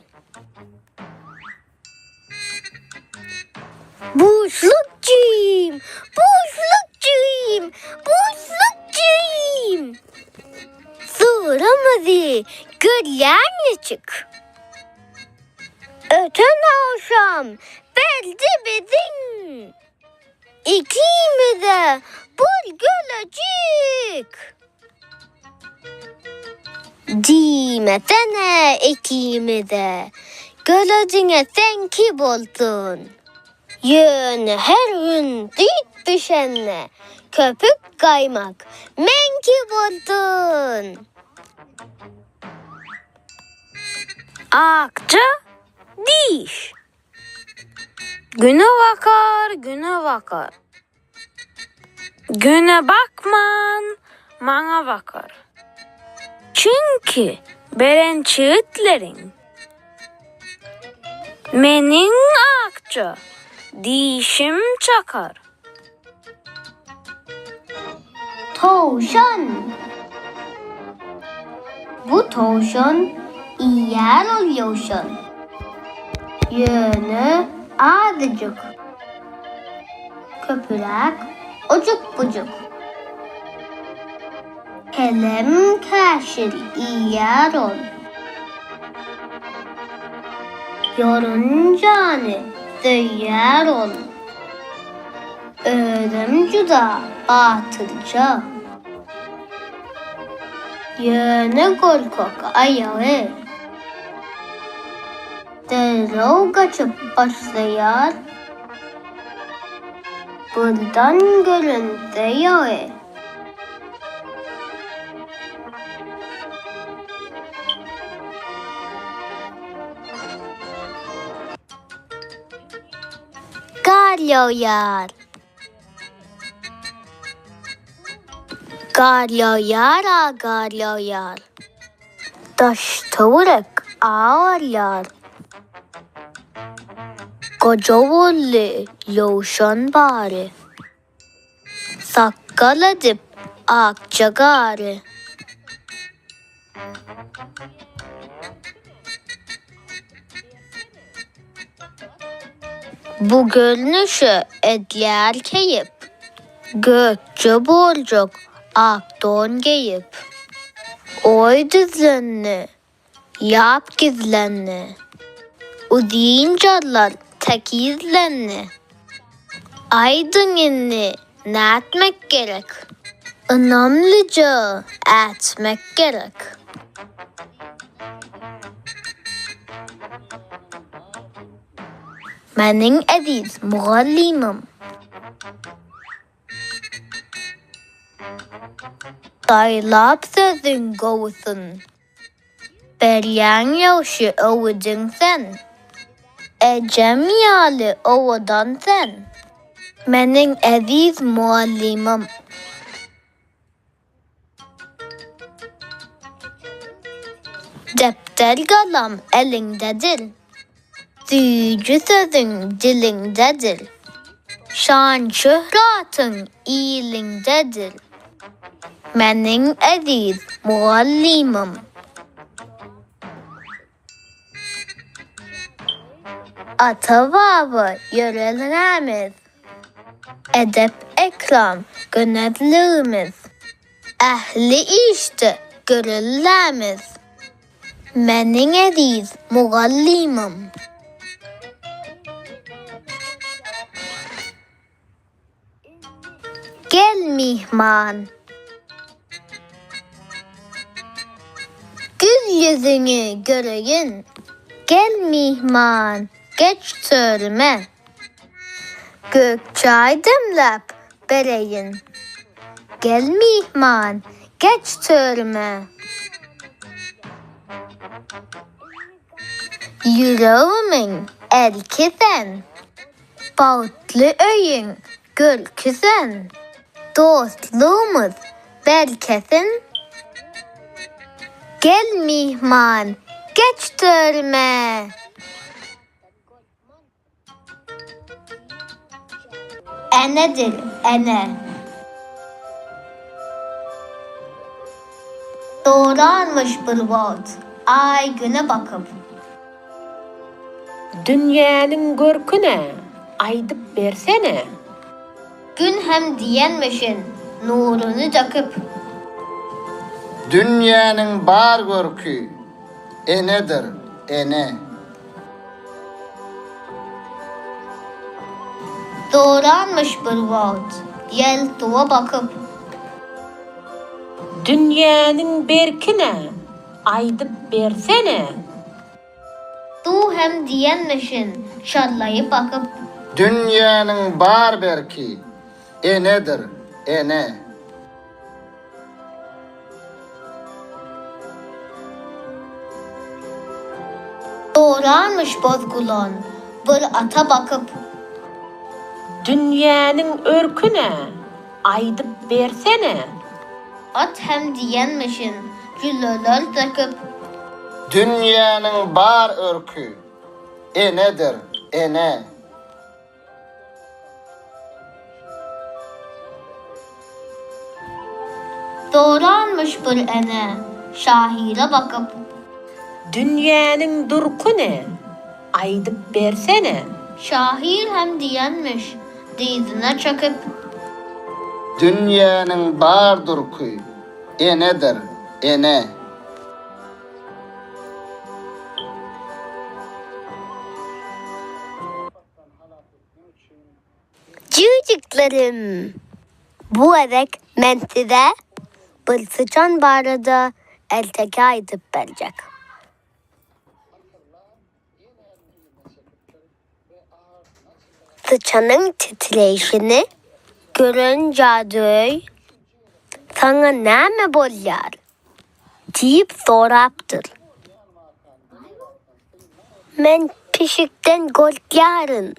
Buşluk jigim, buşluk jigim, buşluk jigim! Sygyrymyzy görýäň niçik? Öten agşam berdi biziň ikimize bir gölejik. Diýmesene ikimize gölejiňe seňki bolsun. Ýöne her gün süýt bişende köpük gaýmak meňki bolsun. Akja diş. Güne bakar, güne bakar. Güne bakman, maňa bakar. Çünki beren çigitleriň Meniň akja dişim çakar. Towşan. Bu towşan iýýär ol ýowşan. Ýöne azajyk. Köpüräk ojuk-bujuk. Kelem-käşir iýýär ol. Ýorunjany söýýär ol. Özem juda batyrja. Ýöne gorkak aýagy. Derrew gaçyp başlaýar. Birden görünse ýagy. Gar ýagýar. Gar ýagýar-a gar ýagýar. Daş-töwerek agarýar. Goja boldy ýowşan bary. Sakgal edip akja gary. Bu görnüşe edýär keýp. Gökje boljak ak don geýip. Oý düzlendi, ýap gizlendi. Uzyn jarlar tekizlendi. Aýdyň indi nätmek gerek? Ynamlyja ätmek gerek. Meniň eziz mugallymym. Saýlap sözüň gowusyn. Berýäň ýagşy öwüdiň sen. Ejem ýaly owadan sen. Meniň eziz mugallymym. Depder-galam eliňdedir. Süýji sözüň diliňdedir. Şan-şöhratyň iliňdedir. Meniň eziz mugallymym. Ata-baba ýörelgämiz, edep-ekram gönezligimiz, ähli işde göreldämiz. Meniň eziz mugallymym. Gel myhman. Gül ýüzüňi göreýin. Gel myhman, geç törüme. Gök çaý demläp bereýin. Gel myhman, geç törüme. Ýüregimiň erki sen. Bagtly öýüň görki sen. Dostlugymyz berkesin. Gel myhman, geç törüme. Enedir, ene. Doranmyş bir wagt Aý Güne bakyp. Dünýäniň görki nä? Aýdyp bersene. Gün hem diýenmişin nuruny döküp. Dünýäniň bar görki enedir, ene. Doranmyş bir wagt ýel suwa bakyp. Dünýäniň berki nä, aýdyp bersene. Suw hem diýenmişin şallaýyp akyp. Dünýäniň bar berki enedir, ene. Doranmyş boz gulan bir ata bakyp. Dünýäniň örki nä, aýdyp bersene. At hem diýenmişin jülleler söküp. Dünýäniň bar örki enedir, ene. Doranmyş bir ene şahyra bakyp. Dünýäniň durky ne, aýdyp bersene. Şahyr hem diýenmiş dyzyna çöküp. Dünýäniň bar durky enedir, ene. Jüýjüklerim! Bu gezek men size bir syçan barada erteki aýdyp berjek. Syçanyň titreýşini gören jadygöý, Saňa näme bolýar? Diýip sorapdyr. Men pişikden gorkýaryn,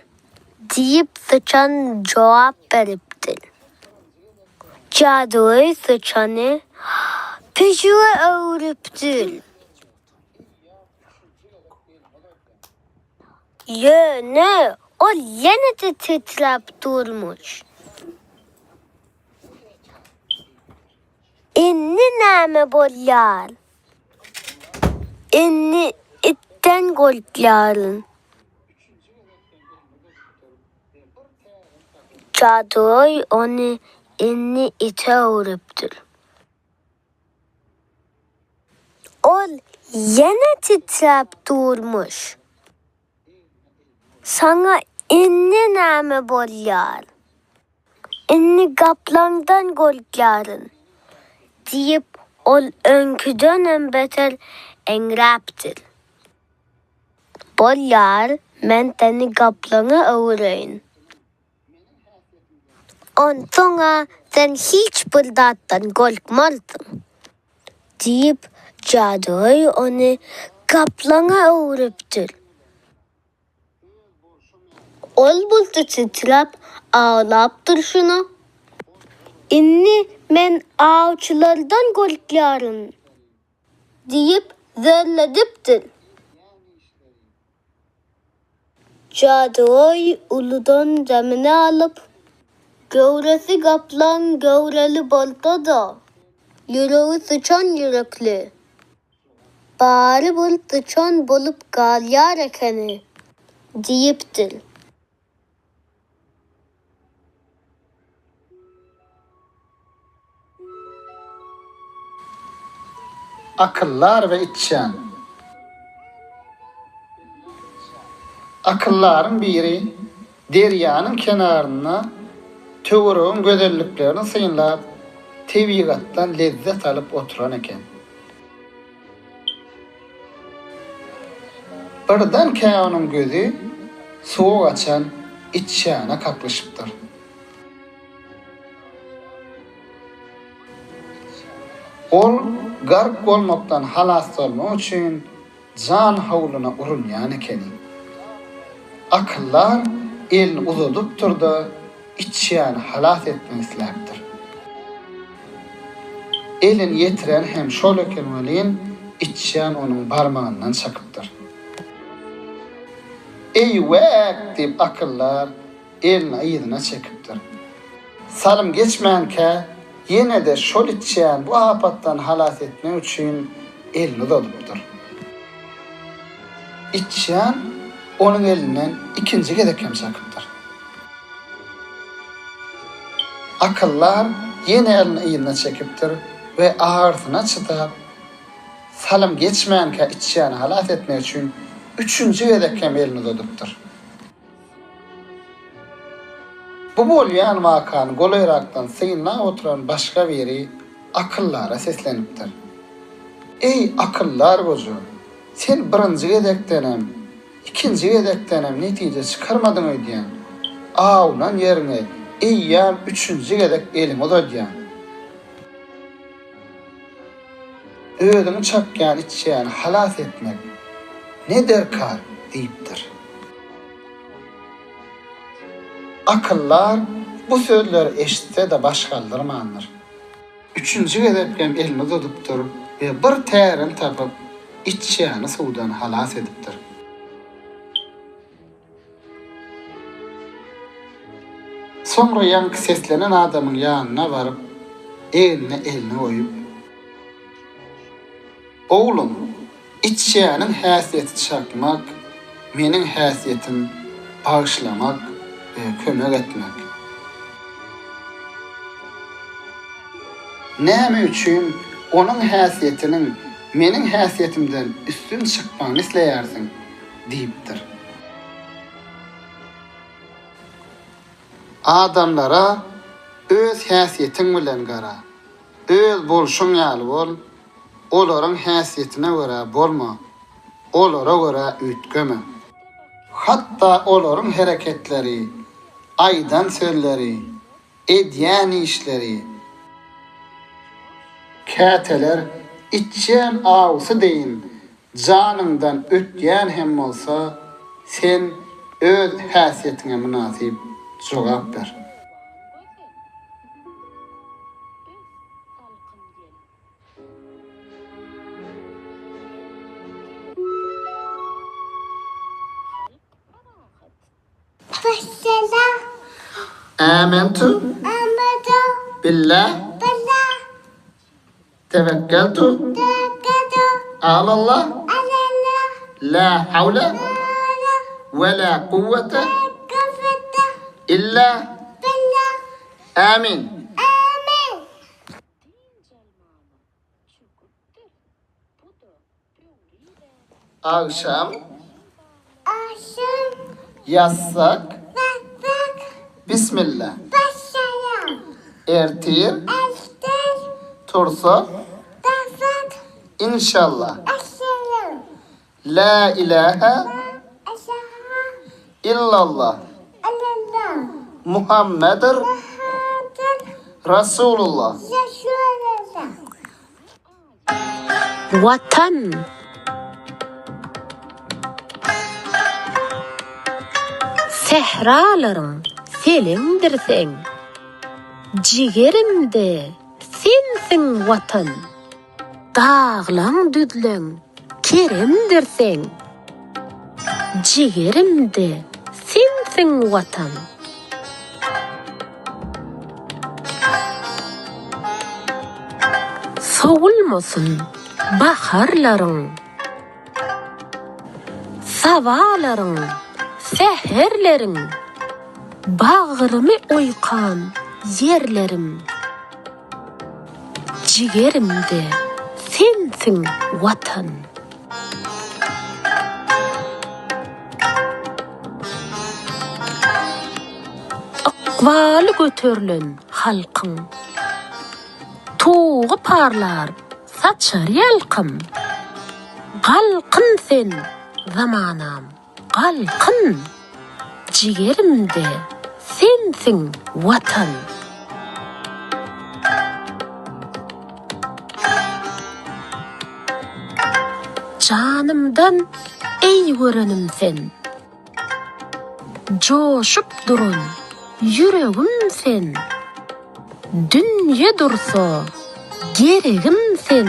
diýip, syçan jogap beripdir. Jadygöý syçany pişige öwrüpdir. Ýöne ol ýene-de titräp durmuş. Indi näme bolýar? Indi itden gorkýaryn. Jadygöý ony indi ite öwrüpdir. Ol ýene titräp durmuş. Saňa indi näme bolýar? Indi gaplaňdan gorkýaryn, diýip, ol öňküdenem beter eňräpdir. Bolýar, men seni gaplaňa öwüreýin. Onsoň-a sen hiç bir zatdan gorkmarsyň, diýip, jadygöý ony gaplaňa öwrüpdir. Ol bolsa titräp, aglap durşuna, Indi men awçylardan gorkýaryn, diýip zörledipdir. Jadygöý uludan demini alyp, Göwresi gaplaň göwreli bolsa-da, ýüregi syçan ýürekli. Barybir syçan bolup galýar ekeni diýipdir. Akyldar we içýan. Akyldaryň biri derýanyň kenarynda töweregiň gözelliklerini synlap, tebigatdan lezzet alyp oturan eken. Birdenkä onuň gözi suwa gaçan içýana kaklyşypdyr. Ol gark bolmakdan halas bolmak üçin jan howluna urunýan ekeni. Akyldar elini uzadypdyr-da, içýany halas etmek isläpdir. Elini ýetiren hem şol eken welin, içýan onuň barmagyndan çakypdyr. Eý-wäk! diýip, akyldar elini yzyna çekipdir. Salym geçmänkä, ýene-de şol içýan bu apatdan halas etmek üçin elini uzadypdyr. Içýan onuň elinden ikinji gezek hem çakypdyr. Akyldar ýene elini yzyna çekipdir we agyrysyna çydap, salym geçmänkä içýany halas etmek üçin üçünji gezek hem elini uzadypdyr. Bu bolýan wakany golaýrakdan synlap oturan başga biri akyldara seslenipdir. Eý, akyldar goja, sen birinji gezekdenem, ikinji gezekdenem netije çykarmadyň öýdýän. Awlan ýeriňe eýýäm üçünji gezek eliňi uzadýaň. Özüňi çakýan içýany halas etmek ne derkar? diýipdir. Akyldar bu sözleri eşitse-de baş galdyrmandyr. Üçünji gezek hem elini uzadypdyr we bir tärini tapyp, içýany suwdan halas edipdir. Soňra ýaňky seslenen adamyň ýanyna baryp, egnine elini goýup. Oglum, içýäniň häsiýeti çakmak, meniň häsiýetim bagyşlamak we kömek etmek. Näme üçin onuň häsiýetiniň meniň häsiýetimden üstün çykmagyny isleýärsiň? Diýipdir. Adamlara öz häsiýetiň bilen gara. Öz bolşuň ýaly bol, olaryň häsiýetine görä bolma, olara görä üýtgeme. Hatda olaryň hereketleri, aýdan sözleri, edýän işleri, käteler içýän awusy deýin janyňdan ötýän hem bolsa, sen öz häsiýetiňe mynasyp jogap ber. Amentu. Billah. Tewekkeltu. Alallah. La hawle. We la kuwwete. Illa. Amin. Agşam. Agşam. Ýassak. Ýassak. Bismilla. Başlaýar. Ertir. Ertir. Tursak. Tursak. Inşallah. Inşallah. La ilahe. La ilahe. Illallah. Illallah. Muhammedir. Muhammedir. Rasulullah. Rasulullah. Watan! Sähralaryň seleňdir seň, Jigerimde sensiň Watan! Daglaň düzleň keremdir seň, Jigerimde sensiň Watan! Sowulmasyn baharlaryň, Sabalaryň, säherleriň, Bagrymy oýkan ýerlerim. Jigerimde sensiň Watan. Ykbaly göterlen halkyň. Tugy parlar, saçar ýalkym. Galkyn sen, zamanam, galkyn! Jigerimde sensiň Watan. Janymdan eý görenim sen. Joşup duran ýüregim sen. Dünýe dursa geregim sen.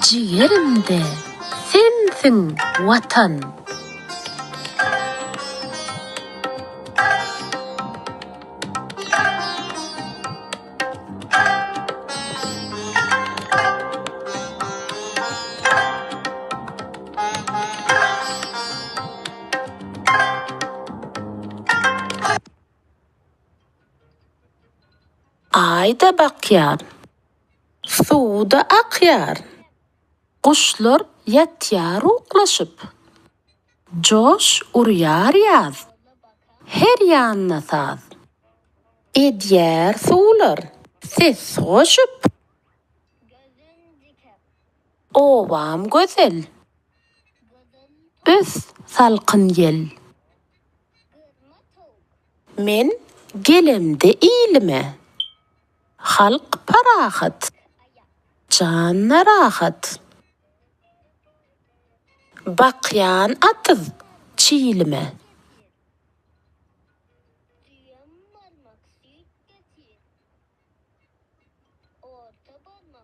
Jigerimde sensiň Watan. Aý-da bakýar, suw-da akýar. Guşlar ýatýar uklaşyp. Joş urýar ýaz, her ýanda saz. Edýär suwlar ses goşup. Obam gözel, ös salkyn ýel. Men gelemde ilime. Halk parahat, jan-da rahat. Bakýan atyz çilime.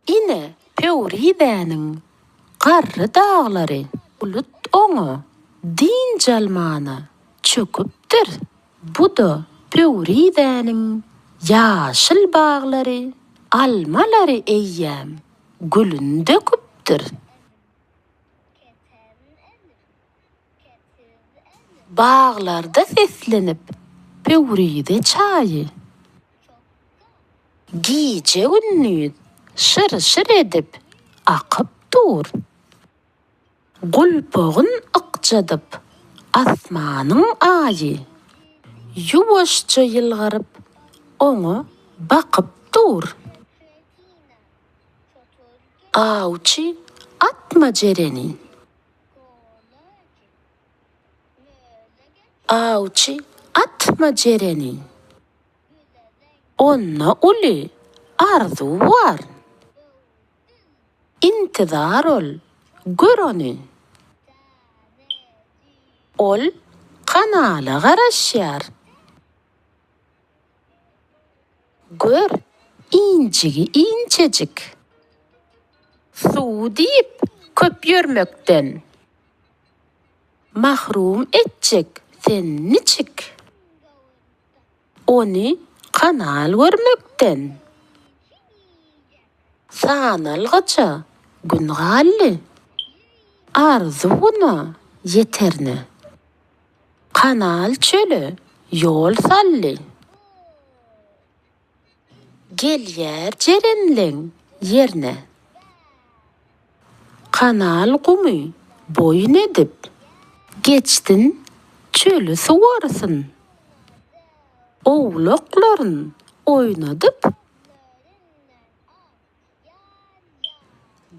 Ine, Pöwrizäniň garry daglary. Bulut oňa dynç almana çöküpdir. Bu-da Pöwrizäniň ýaşyl baglary, almalary eýýäm gülün döküpdir. Baglarda seslenip Pöwrize çaýy. Gije-gündiz şyr-şyr edip akyp dur. Gulpagyn ykjadyp asmanyň aýy. Ýuwaşja ýylgyryp oňa bakyp dur. Awçy atma jereni. Awçy atma jereni. Onda uly arzuw bar. Intizar ol, gör ony. Ol kanala garaşýar. Gör, injigi inçejik. Suw diýip köp ýörmekden. Mahrum etjek sen niçik? Ony kanal görmekden. Sanalgyça gün galdy. Arzuwyna ýeterne. Kanal çöle ýol saldy. Gelýär jerenleň ýerne. Kanal gumy boýun edip. Geçsin çöli suwarsyn. Owlaklaryn oýnadyp.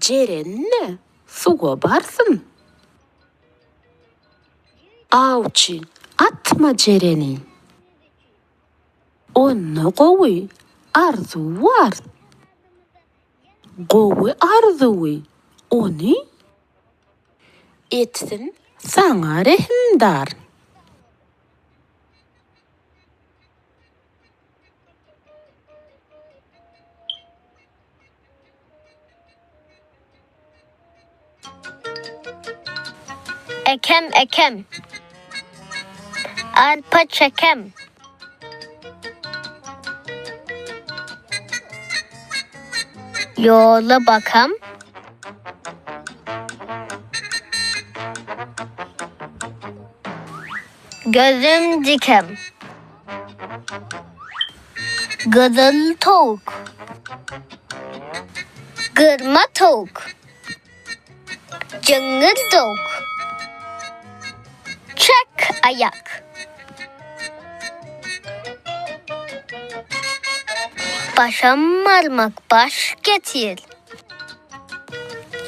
Jeren-de suwa barsyn. Awçy atma jereni. Onda gowy arzuw bar. Gowy arzuwy ony etsin saňa rehimdar. Ekem ekem. Arpa çekem. Ýola bakam. Gözüm dikem. Gyzyl towuk. Gyrma towuk. Jyňňyr towuk. Çek aýak. Başam barmak baş getir.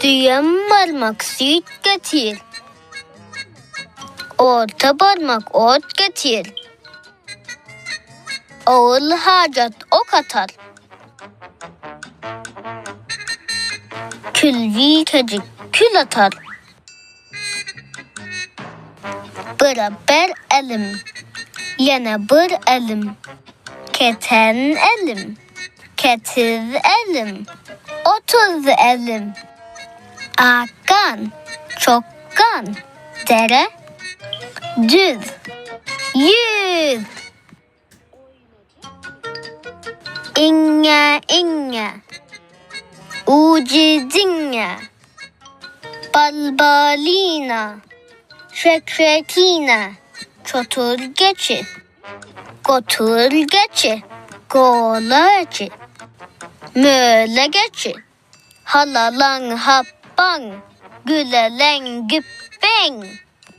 Düýem barmak süýt getir. Orta barmak ot getir. Ogul hajat ok atar. Külbikejik kül atar. Bire bir elim, ýene bir elim, Keten elim, ketiz elim, 30 elim. Akgan, çokgan, dere, düz, ýüz. Iňňe, iňňe, ujy diňňe, Balbalina, şekşekina, çotur geçi, gotur geçi, golaçy. Möle geçi, halalaň hapbaň, güleleň güpbeň,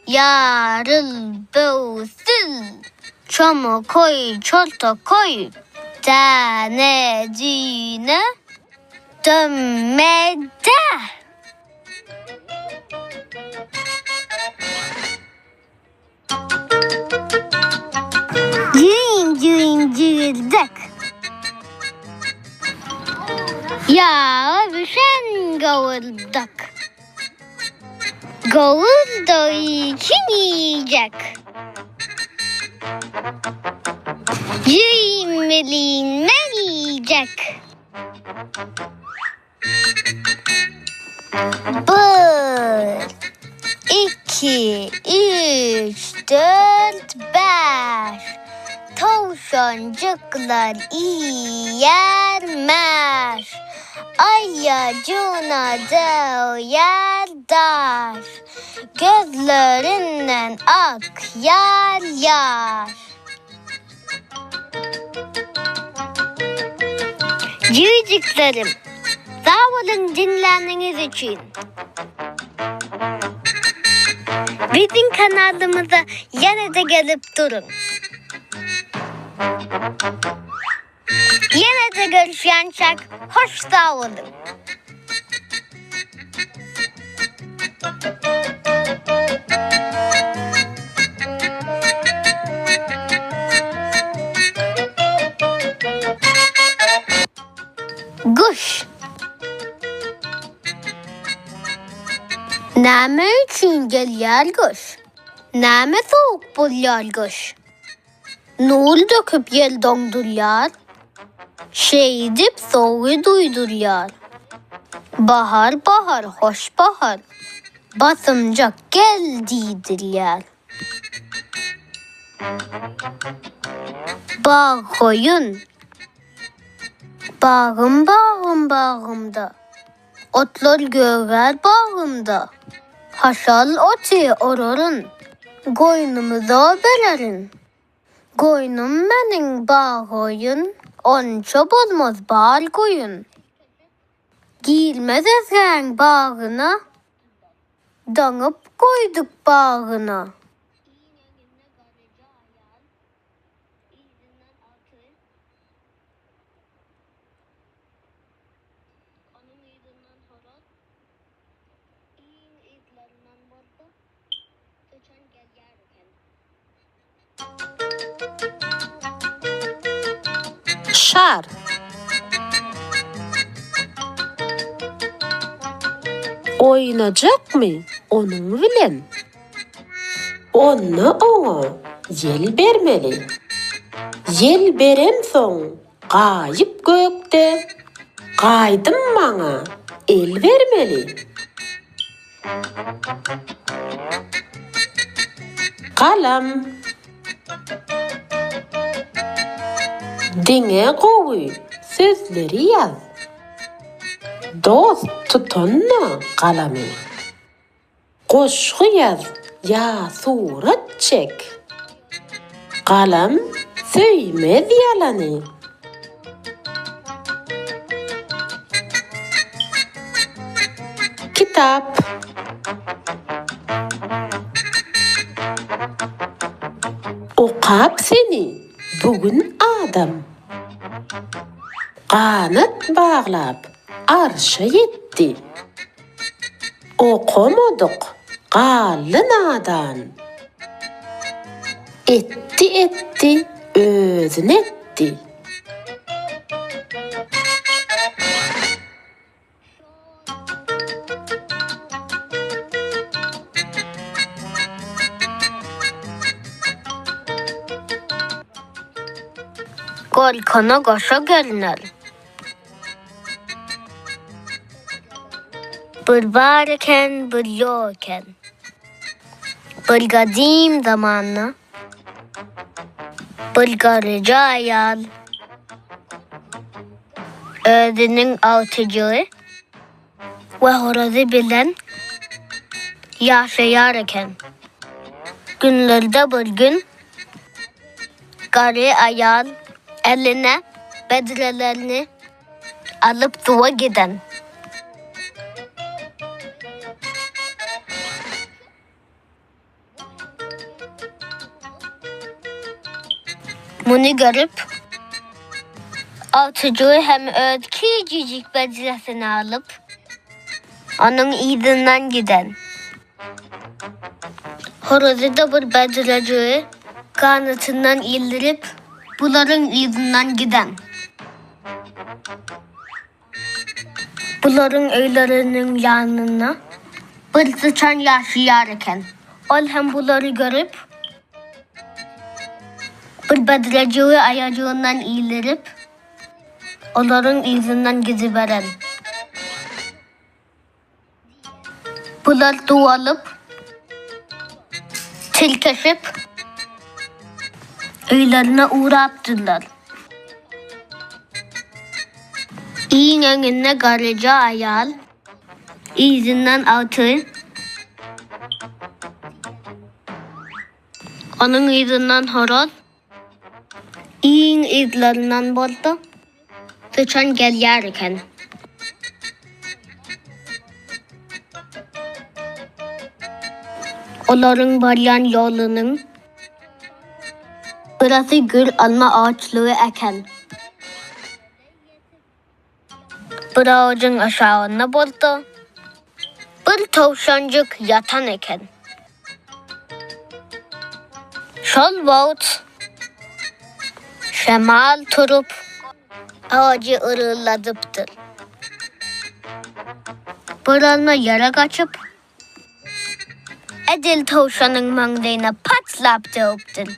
ýaryl böwsül, çomakoý çoltakoý, däne düýne, dömme-dä! Jüýn-jüýn jüýürdek. Ýaga bişen gowurdak. Gowurdagy kim iýjek? Jüýn welin men iýjek. Bir, iki, üç, dört, bäş. Towşanjyklar iýýär mäş. Aýajyna döwýär daş. Gözlerinden akýar ýaş. Jüýjüklerim, sag boluň diňläniňiz üçin. Biziň kanalymyza ýene-de gelip duruň. Ýene-de görüşýänçäk hoş sag boluň. Guş. Näme üçin gelýär gyş? Näme sowuk bolýar gyş? Nur döküp ýel doňdurýar, Şeýdip sowugy duýdurýar. Bahar, bahar, hoş bahar, Basymjak gel diýdirýär. Bag goýun. Bagym, bagym, bagymda, Otlar gögär bagymda, Haşal oty oraryn, Goýnumyza bererin. Goýnum meniň baggoýun, Onça bolmaz bar goýun. Girmez özgäň bagyna, Daňyp goýduk bagyna. Onuň yzyndan horaz, iň yzlaryndan bolsa syçan gelýär eken. Şar. Oýnajakmy onuň bilen? Onda oňa ýel bermeli. Ýel beremsoň Gaýyp gökde gaýdym maňa el bermeli. Galam. Diňe gowy sözleri ýaz. Dost tutanda galamy. Goşgy ýaz ýa surat çek. Galam söýmez ýalany. Kitap. Okap seni bu gün adam. Ganat baglap arşa ýetdi. Okamadyk galdy nadan. Etdi etdi özün etdi. Gorkana goşa görner. Bir bar eken, bir ýok eken. Bir gadym zamanda bir garryja aýal özüniň agtyjygy we horazy bilen ýaşaýar eken. Günlerde bir gün garry aýal eline bedrelerini. alyp suwa giden. Muny görüp, agtyjygy hem öz kiçijik bedresini alyp, onuň yzyndan giden. Horazy-da bir bedrejigi ganatyndan ildirip, bularyň yzyndan giden. Bularyň öýleriniň ýanynda bir syçan ýaşaýar eken. Ol hem bulary görüp, bir bedrejigi aýajygyndan ildirip, olaryň yzyndan gidiberen. Bular suw alyp, tirkeşip, öýlerine ugrapdyrlar. Iň öňünde garryja aýal, yzyndan agtygy, onuň yzyndan horaz, iň yzlaryndan bolsa syçan gelýär eken. Olaryň barýan ýolunyň gyrasy gür alma agaçlygy eken. Bir agajyň aşagynda bolsa bir towşanjyk ýatan eken. Şol wagt şemal turup, agajy yrgylladypdyr. Bir alma ýere gaçyp, edil towşanyň maňlaýyna patlap döwüpdir.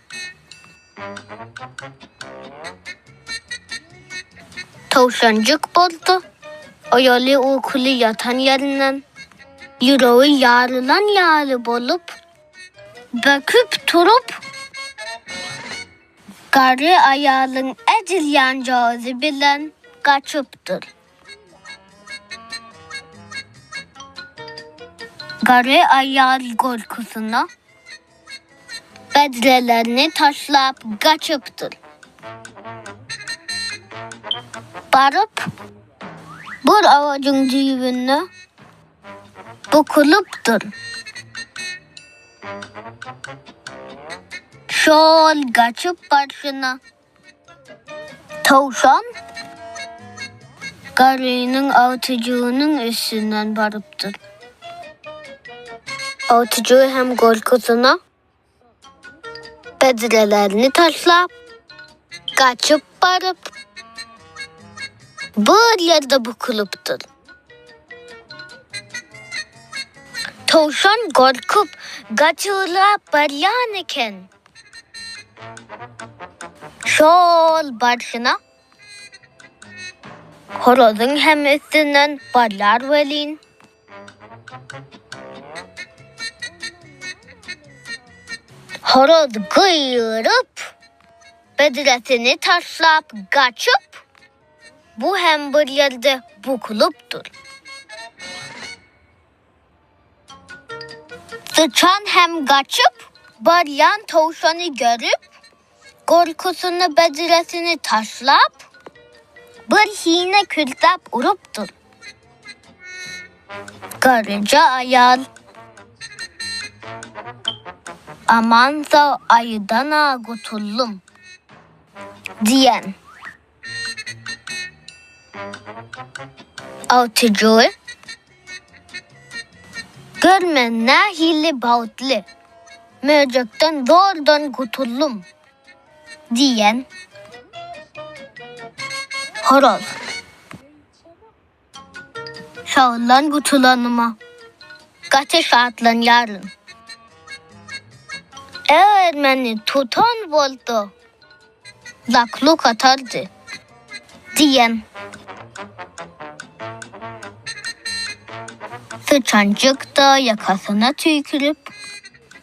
Towşanjyk bolsa oýaly-ukuly ýatan ýerinden ýüregi ýarylan ýaly bolup, böküp turup, garry aýalyň edil ýanjagazy bilen gaçypdyr. Garry aýal gorkusyna bedrelerini taşlap gaçypdyr. Baryp, bir agajyň düýbünde bukulypdyr. Şol gaçyp barşyna Towşan garrynyň agtyjygynyň üstünden barypdyr. Agtyjygy hem gorkusyna bedrelerini taşlap, gaçyp baryp, bir ýerde bukulypdyr. Towşan gorkup, gaçybrap barýan eken. Şol barşyna horazyň hem üstünden barýar welin, horaz gygyryp, bedresini taşlap gaçyp, bu hem bir ýerde bukulypdyr. Syçan hem gaçyp barýan towşany görüp, gorkusyna bedresini taşlap, bir hine küldap urupdyr. Garryja aýal Aman-sag aýydan-a gutuldym diýen. Agtyjygy Gör men nähili bagtly, möjekden zordan gutuldym diýen horaz. Şagyldan gutulanyma gaty şatlanýaryn. Eger meni tutan bolsa, Lakluk atardy. Diýen. Syçanjyk-da ýakasyna tüýkürip,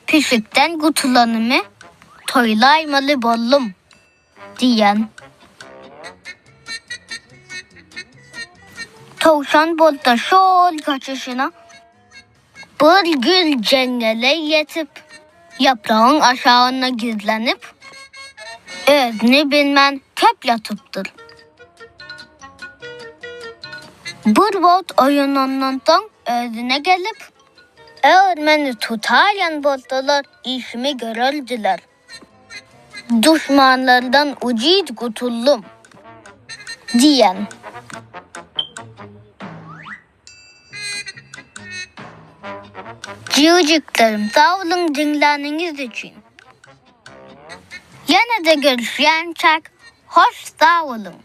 Pişikden gutulanymy toýlaýmaly boldum. Diýen. Towşan bolsa şol gaçyşyna Bir gül jeňňele ýetip, ýapragyň aşagynda gizlenip, özüni bilmän köp ýatypdyr. Bir wagt oýanandan soň özüne gelip, Eger meni tutaýan bolsalar, işimi görerdiler. Duşmanlardan ujyz gutuldym diýen. Jigijiklerim sag boluň diňläniňiz üçin. Ýene-de görüşýänçäk hoş sag boluň.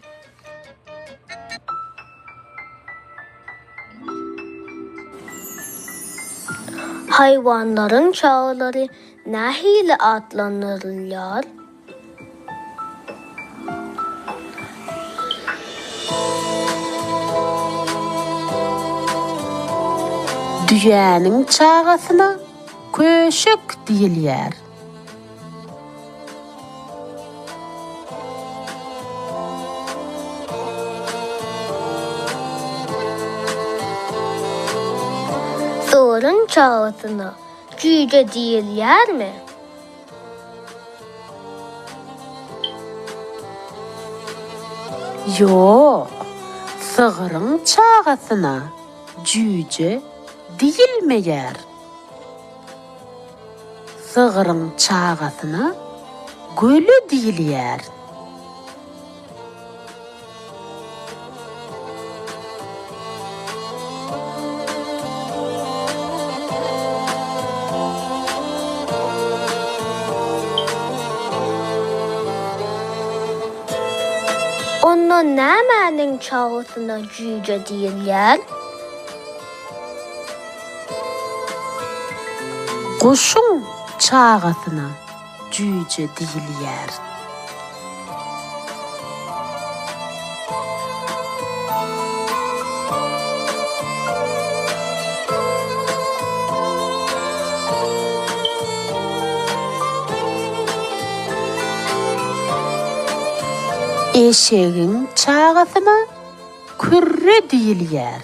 Haýwanlaryň çagalary nähili atlandyrylýar? Düýäniň çagasyna köşek diýilýär. Sygryň çagasyna jüýje diýilýärmi? Ýok, sygryň çagasyna jüýje diýilmeýär. Sygryň çagasyna göle diýilýär. Onda nämäniň çagasyna jüýje diýilýär? Guşuň çagasyna jüýje diýilýär. Eşegiň çagasyna kürre diýilýär.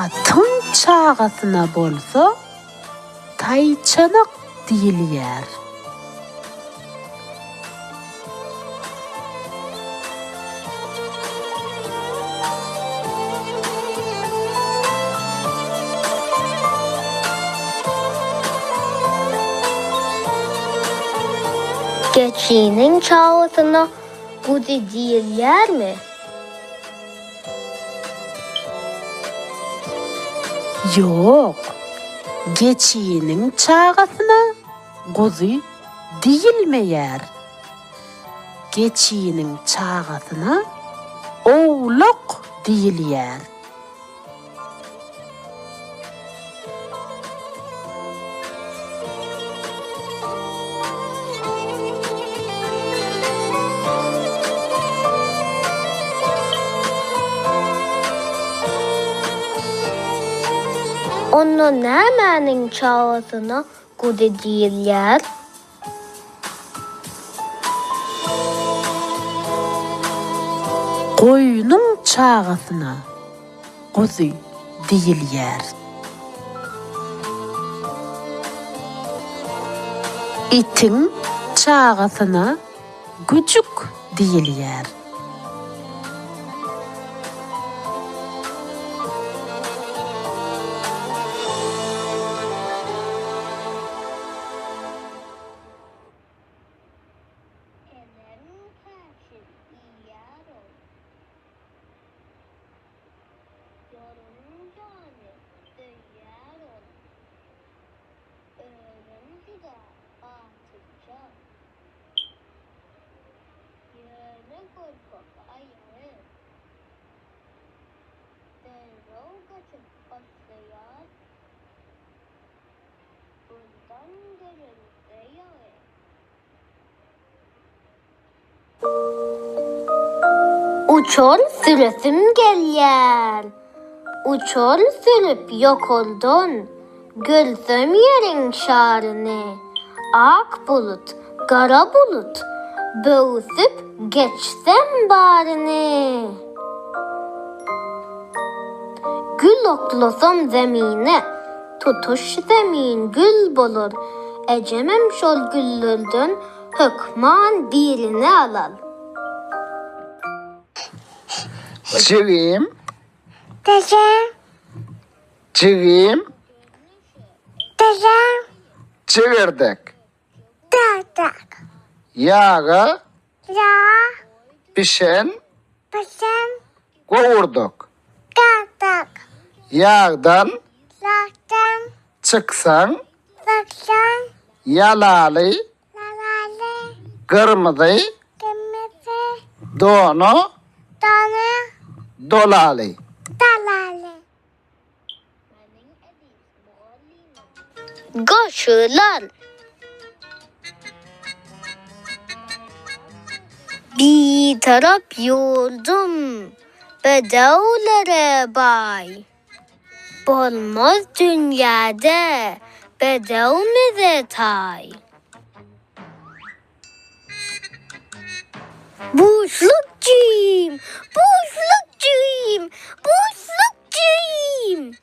Atyň çagasyna bolsa taýçanak diýilýär. Geçiniň çagasyna guzy diýilýärmi? Ýok, geçiniň çagasyna guzy diýilmeýär. Geçiniň çagasyna owlak diýilýär. Onda nämäniň çagasyna guzy diýilýär? Goýnuň çagasyna guzy diýilýär. Itiň çagasyna güjük diýilýär. Peleň käşir iýýär ol. Ýorunjany söýýär ol. Özem juda batyrja. Ýöne gorkak aýagy. Derrew gaçyp başlaýar. Bundan görülse ýagy. Uçar süresim gelýär. Uçar sürüp ýokardan, Görsem ýeriň şaryny. Ak bulut, gara bulut, Böwsüp geçsem baryny. Gül oklasam zemine, tutuş zemin gül bolar, ejemem şol güllerden hökman birini alar. Jigim. Dede. Jigim. Dede. Jigirdek. Dede. Ýaga. Ýa. Bişen. Bişen. Gowurdak. Gowurdak. Ýagdan. Ýagdan. Çyksaň. Çyksaň. Ýalaly. Ýalaly. Gyrmyzy. Gyrmyzy. Dona. Dona. Dolaly. Dolaly. Goşular. Bitarap ýurdum bedewlere baý. Bolmaz dünýäde bedewmize taý. Buşluk jigim, buşluk jigim, buşluk jigim!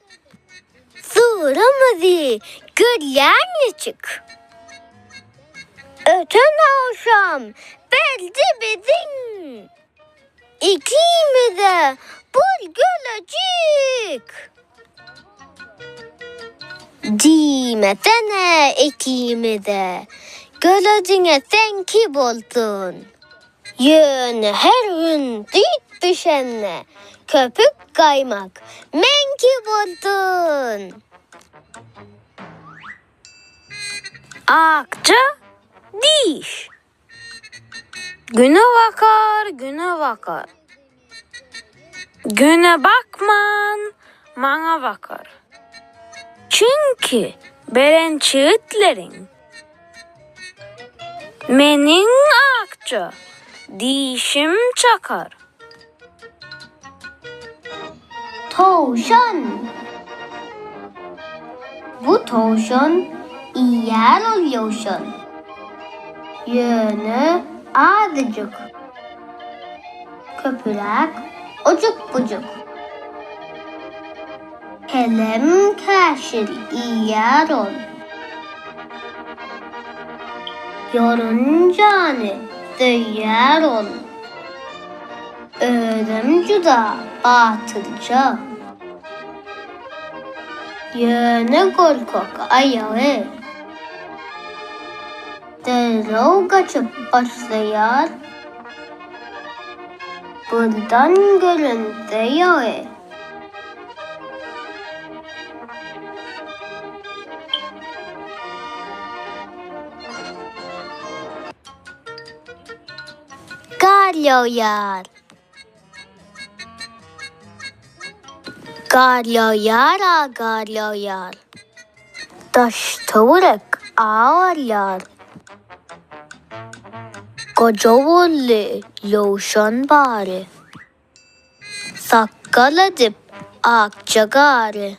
Sygyrymyzy görýän niçik? Öten agşam berdi biziň ikimize bir gölejik. Diýmesene ikimize, gölejiňe seňki bolsun. Ýöne her gün süýt bişende köpük gaýmak meňki bolsun. Akja diş. Güne bakar, güne bakar. Güne bakman, maňa bakar. Çünki beren çigitleriň Meniň akja dişim çakar. Towşan. Bu towşan iýýär ol ýowşan. Ýöne azajyk. Köpüräk ojuk-bujuk. Kelem-käşir iýýär ol. Ýorunjany söýýär ol. Özem juda batyrja. Ýöne gorkak aýagy. Derrew gaçyp başlaýar. Birden görünse ýagy. Gar ýagýar. Gar ýagýar-a gar ýagýar. Daş-töwerek agarýar. Goja boldy ýowşan bary. Sakgal edip akja gary.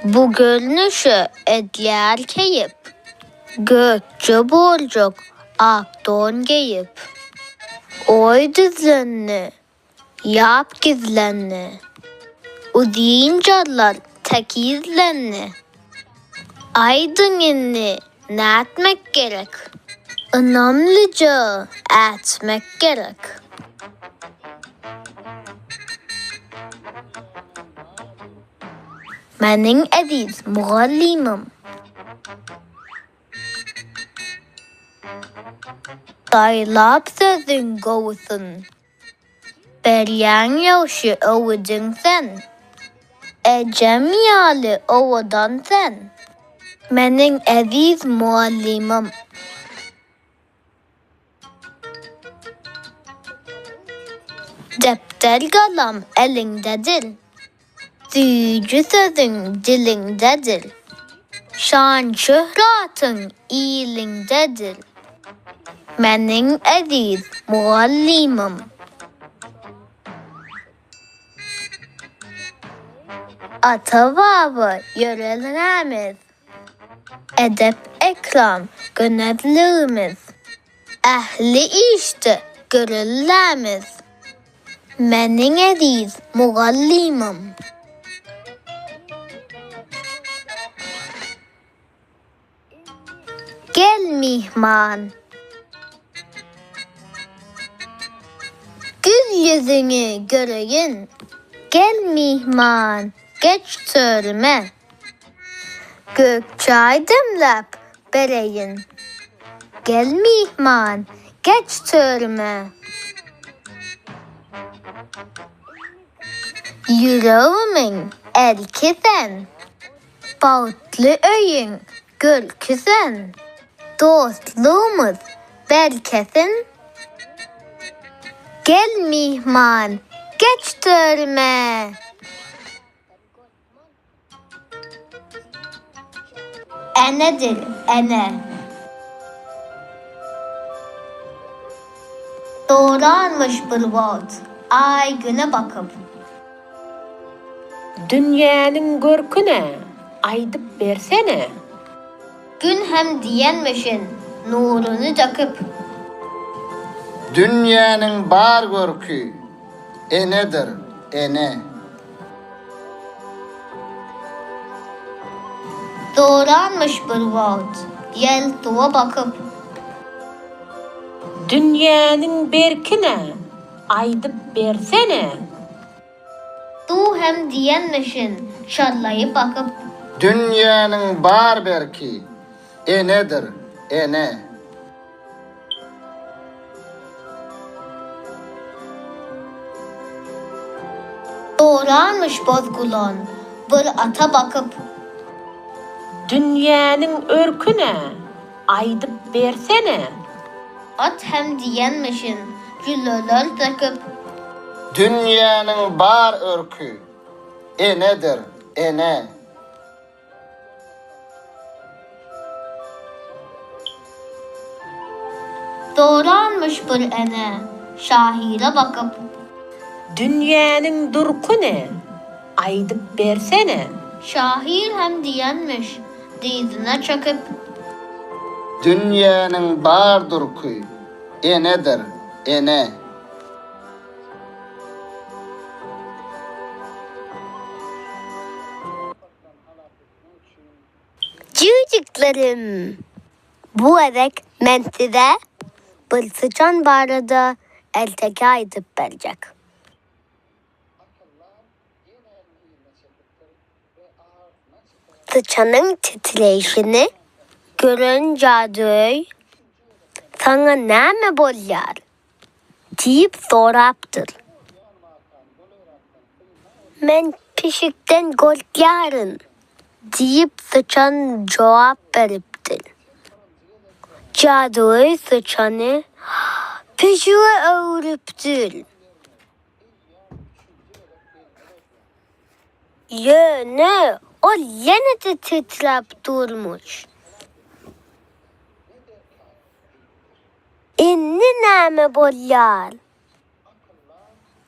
Bu görnüşe edýär keýp. Gökje boljak ak don geýip. Oý düzlendi, ýap gizlendi. Uzyn jarlar tekizlendi. Aýdyň indi nätmek gerek? Ynamlyja ätmek gerek. Meniň eziz mugallymym. Saýlap sözüň gowusyn. Berýäň ýagşy öwüdiň sen. Ejem ýaly owadan sen. Meniň eziz mugallymym. Depder-galam eliňdedir. Süýji sözüň diliňdedir. Şan-şöhratyň iliňdedir. Meniň eziz mugallymym. Ata-baba ýörelgämiz. Edep-ekram gönezligimiz. Ähli işde göreldämiz. Meniň eziz mugallymym. Gel myhman. Gül ýüzüňi göreýin. Gel myhman, geç törüme. Gök çaý demläp bereýin. Gel myhman, geç törüme. Ýüregimiň erki sen. Bagtly öýüň görki sen. Dostlugymyz berkesin. Gel myhman, geç törüme. Enedir, ene. Doranmyş bir wagt Aý-Güne bakyp. Dünýäniň görki nä, aýdyp bersene? Gün hem diýenmişin nuruny döküp. Dünýäniň bar görki enedir, ene. Doranmyş bir wagt ýel suwa bakyp. Dünýäniň berki nä, aýdyp bersene? Suw hem diýenmişin şallaýyp akyp. Dünýäniň bar berki enedir, ene. Doranmyş boz gulan bir ata bakyp. Dünýäniň örki nä, aýdyp bersene? At hem diýenmişin jülleler söküp. Dünýäniň bar örki enedir, ene. Doranmyş bir ene şahyra bakyp. Dünýäniň durky ne, aýdyp bersene? Şahyr hem diýenmiş dyzyna çöküp. Dünýäniň bar durky enedir, ene. Jüýjüklerim! Bu gezek men size bir syçan barada erteki aýdyp berjek. Syçanyň titreýşini gören jadygöý, Saňa näme bolýar? Diýip sorapdyr. Men pişikden gorkýaryn, diýip, syçan jogap beripdir. Jadygöý syçany pişige öwrüpdir. Ýöne ol ýene-de titräp durmuş. Indi näme bolýar?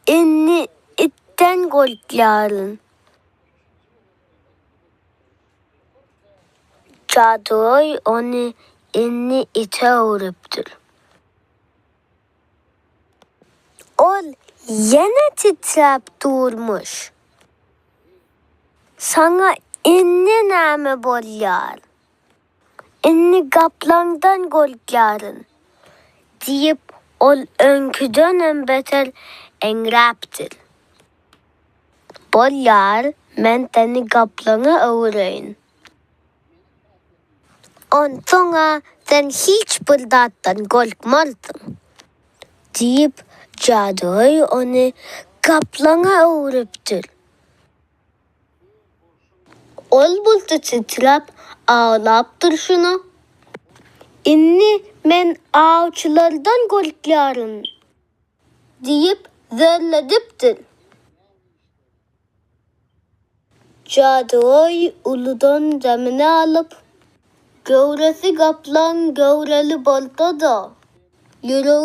Indi itden gorkýaryn. Jadygöý ony indi ite öwrüpdir. Ol ýene titräp durmuş. Saňa indi näme bolýar? Indi gaplaňdan gorkýaryn, diýip, ol öňküdenem beter eňräpdir. Bolýar, men seni gaplaňa öwüreýin. Onsoň-a sen hiç bir zatdan gorkmarsyň, diýip, jadygöý ony gaplaňa öwrüpdir. Ol bolsa titräp aglap durşuna, Indi men awçylardan gorkýaryn diýip zörledipdir. Jadygöý uludan demini alyp, Göwresi gaplaň göwreli bolsa-da, ýüregi.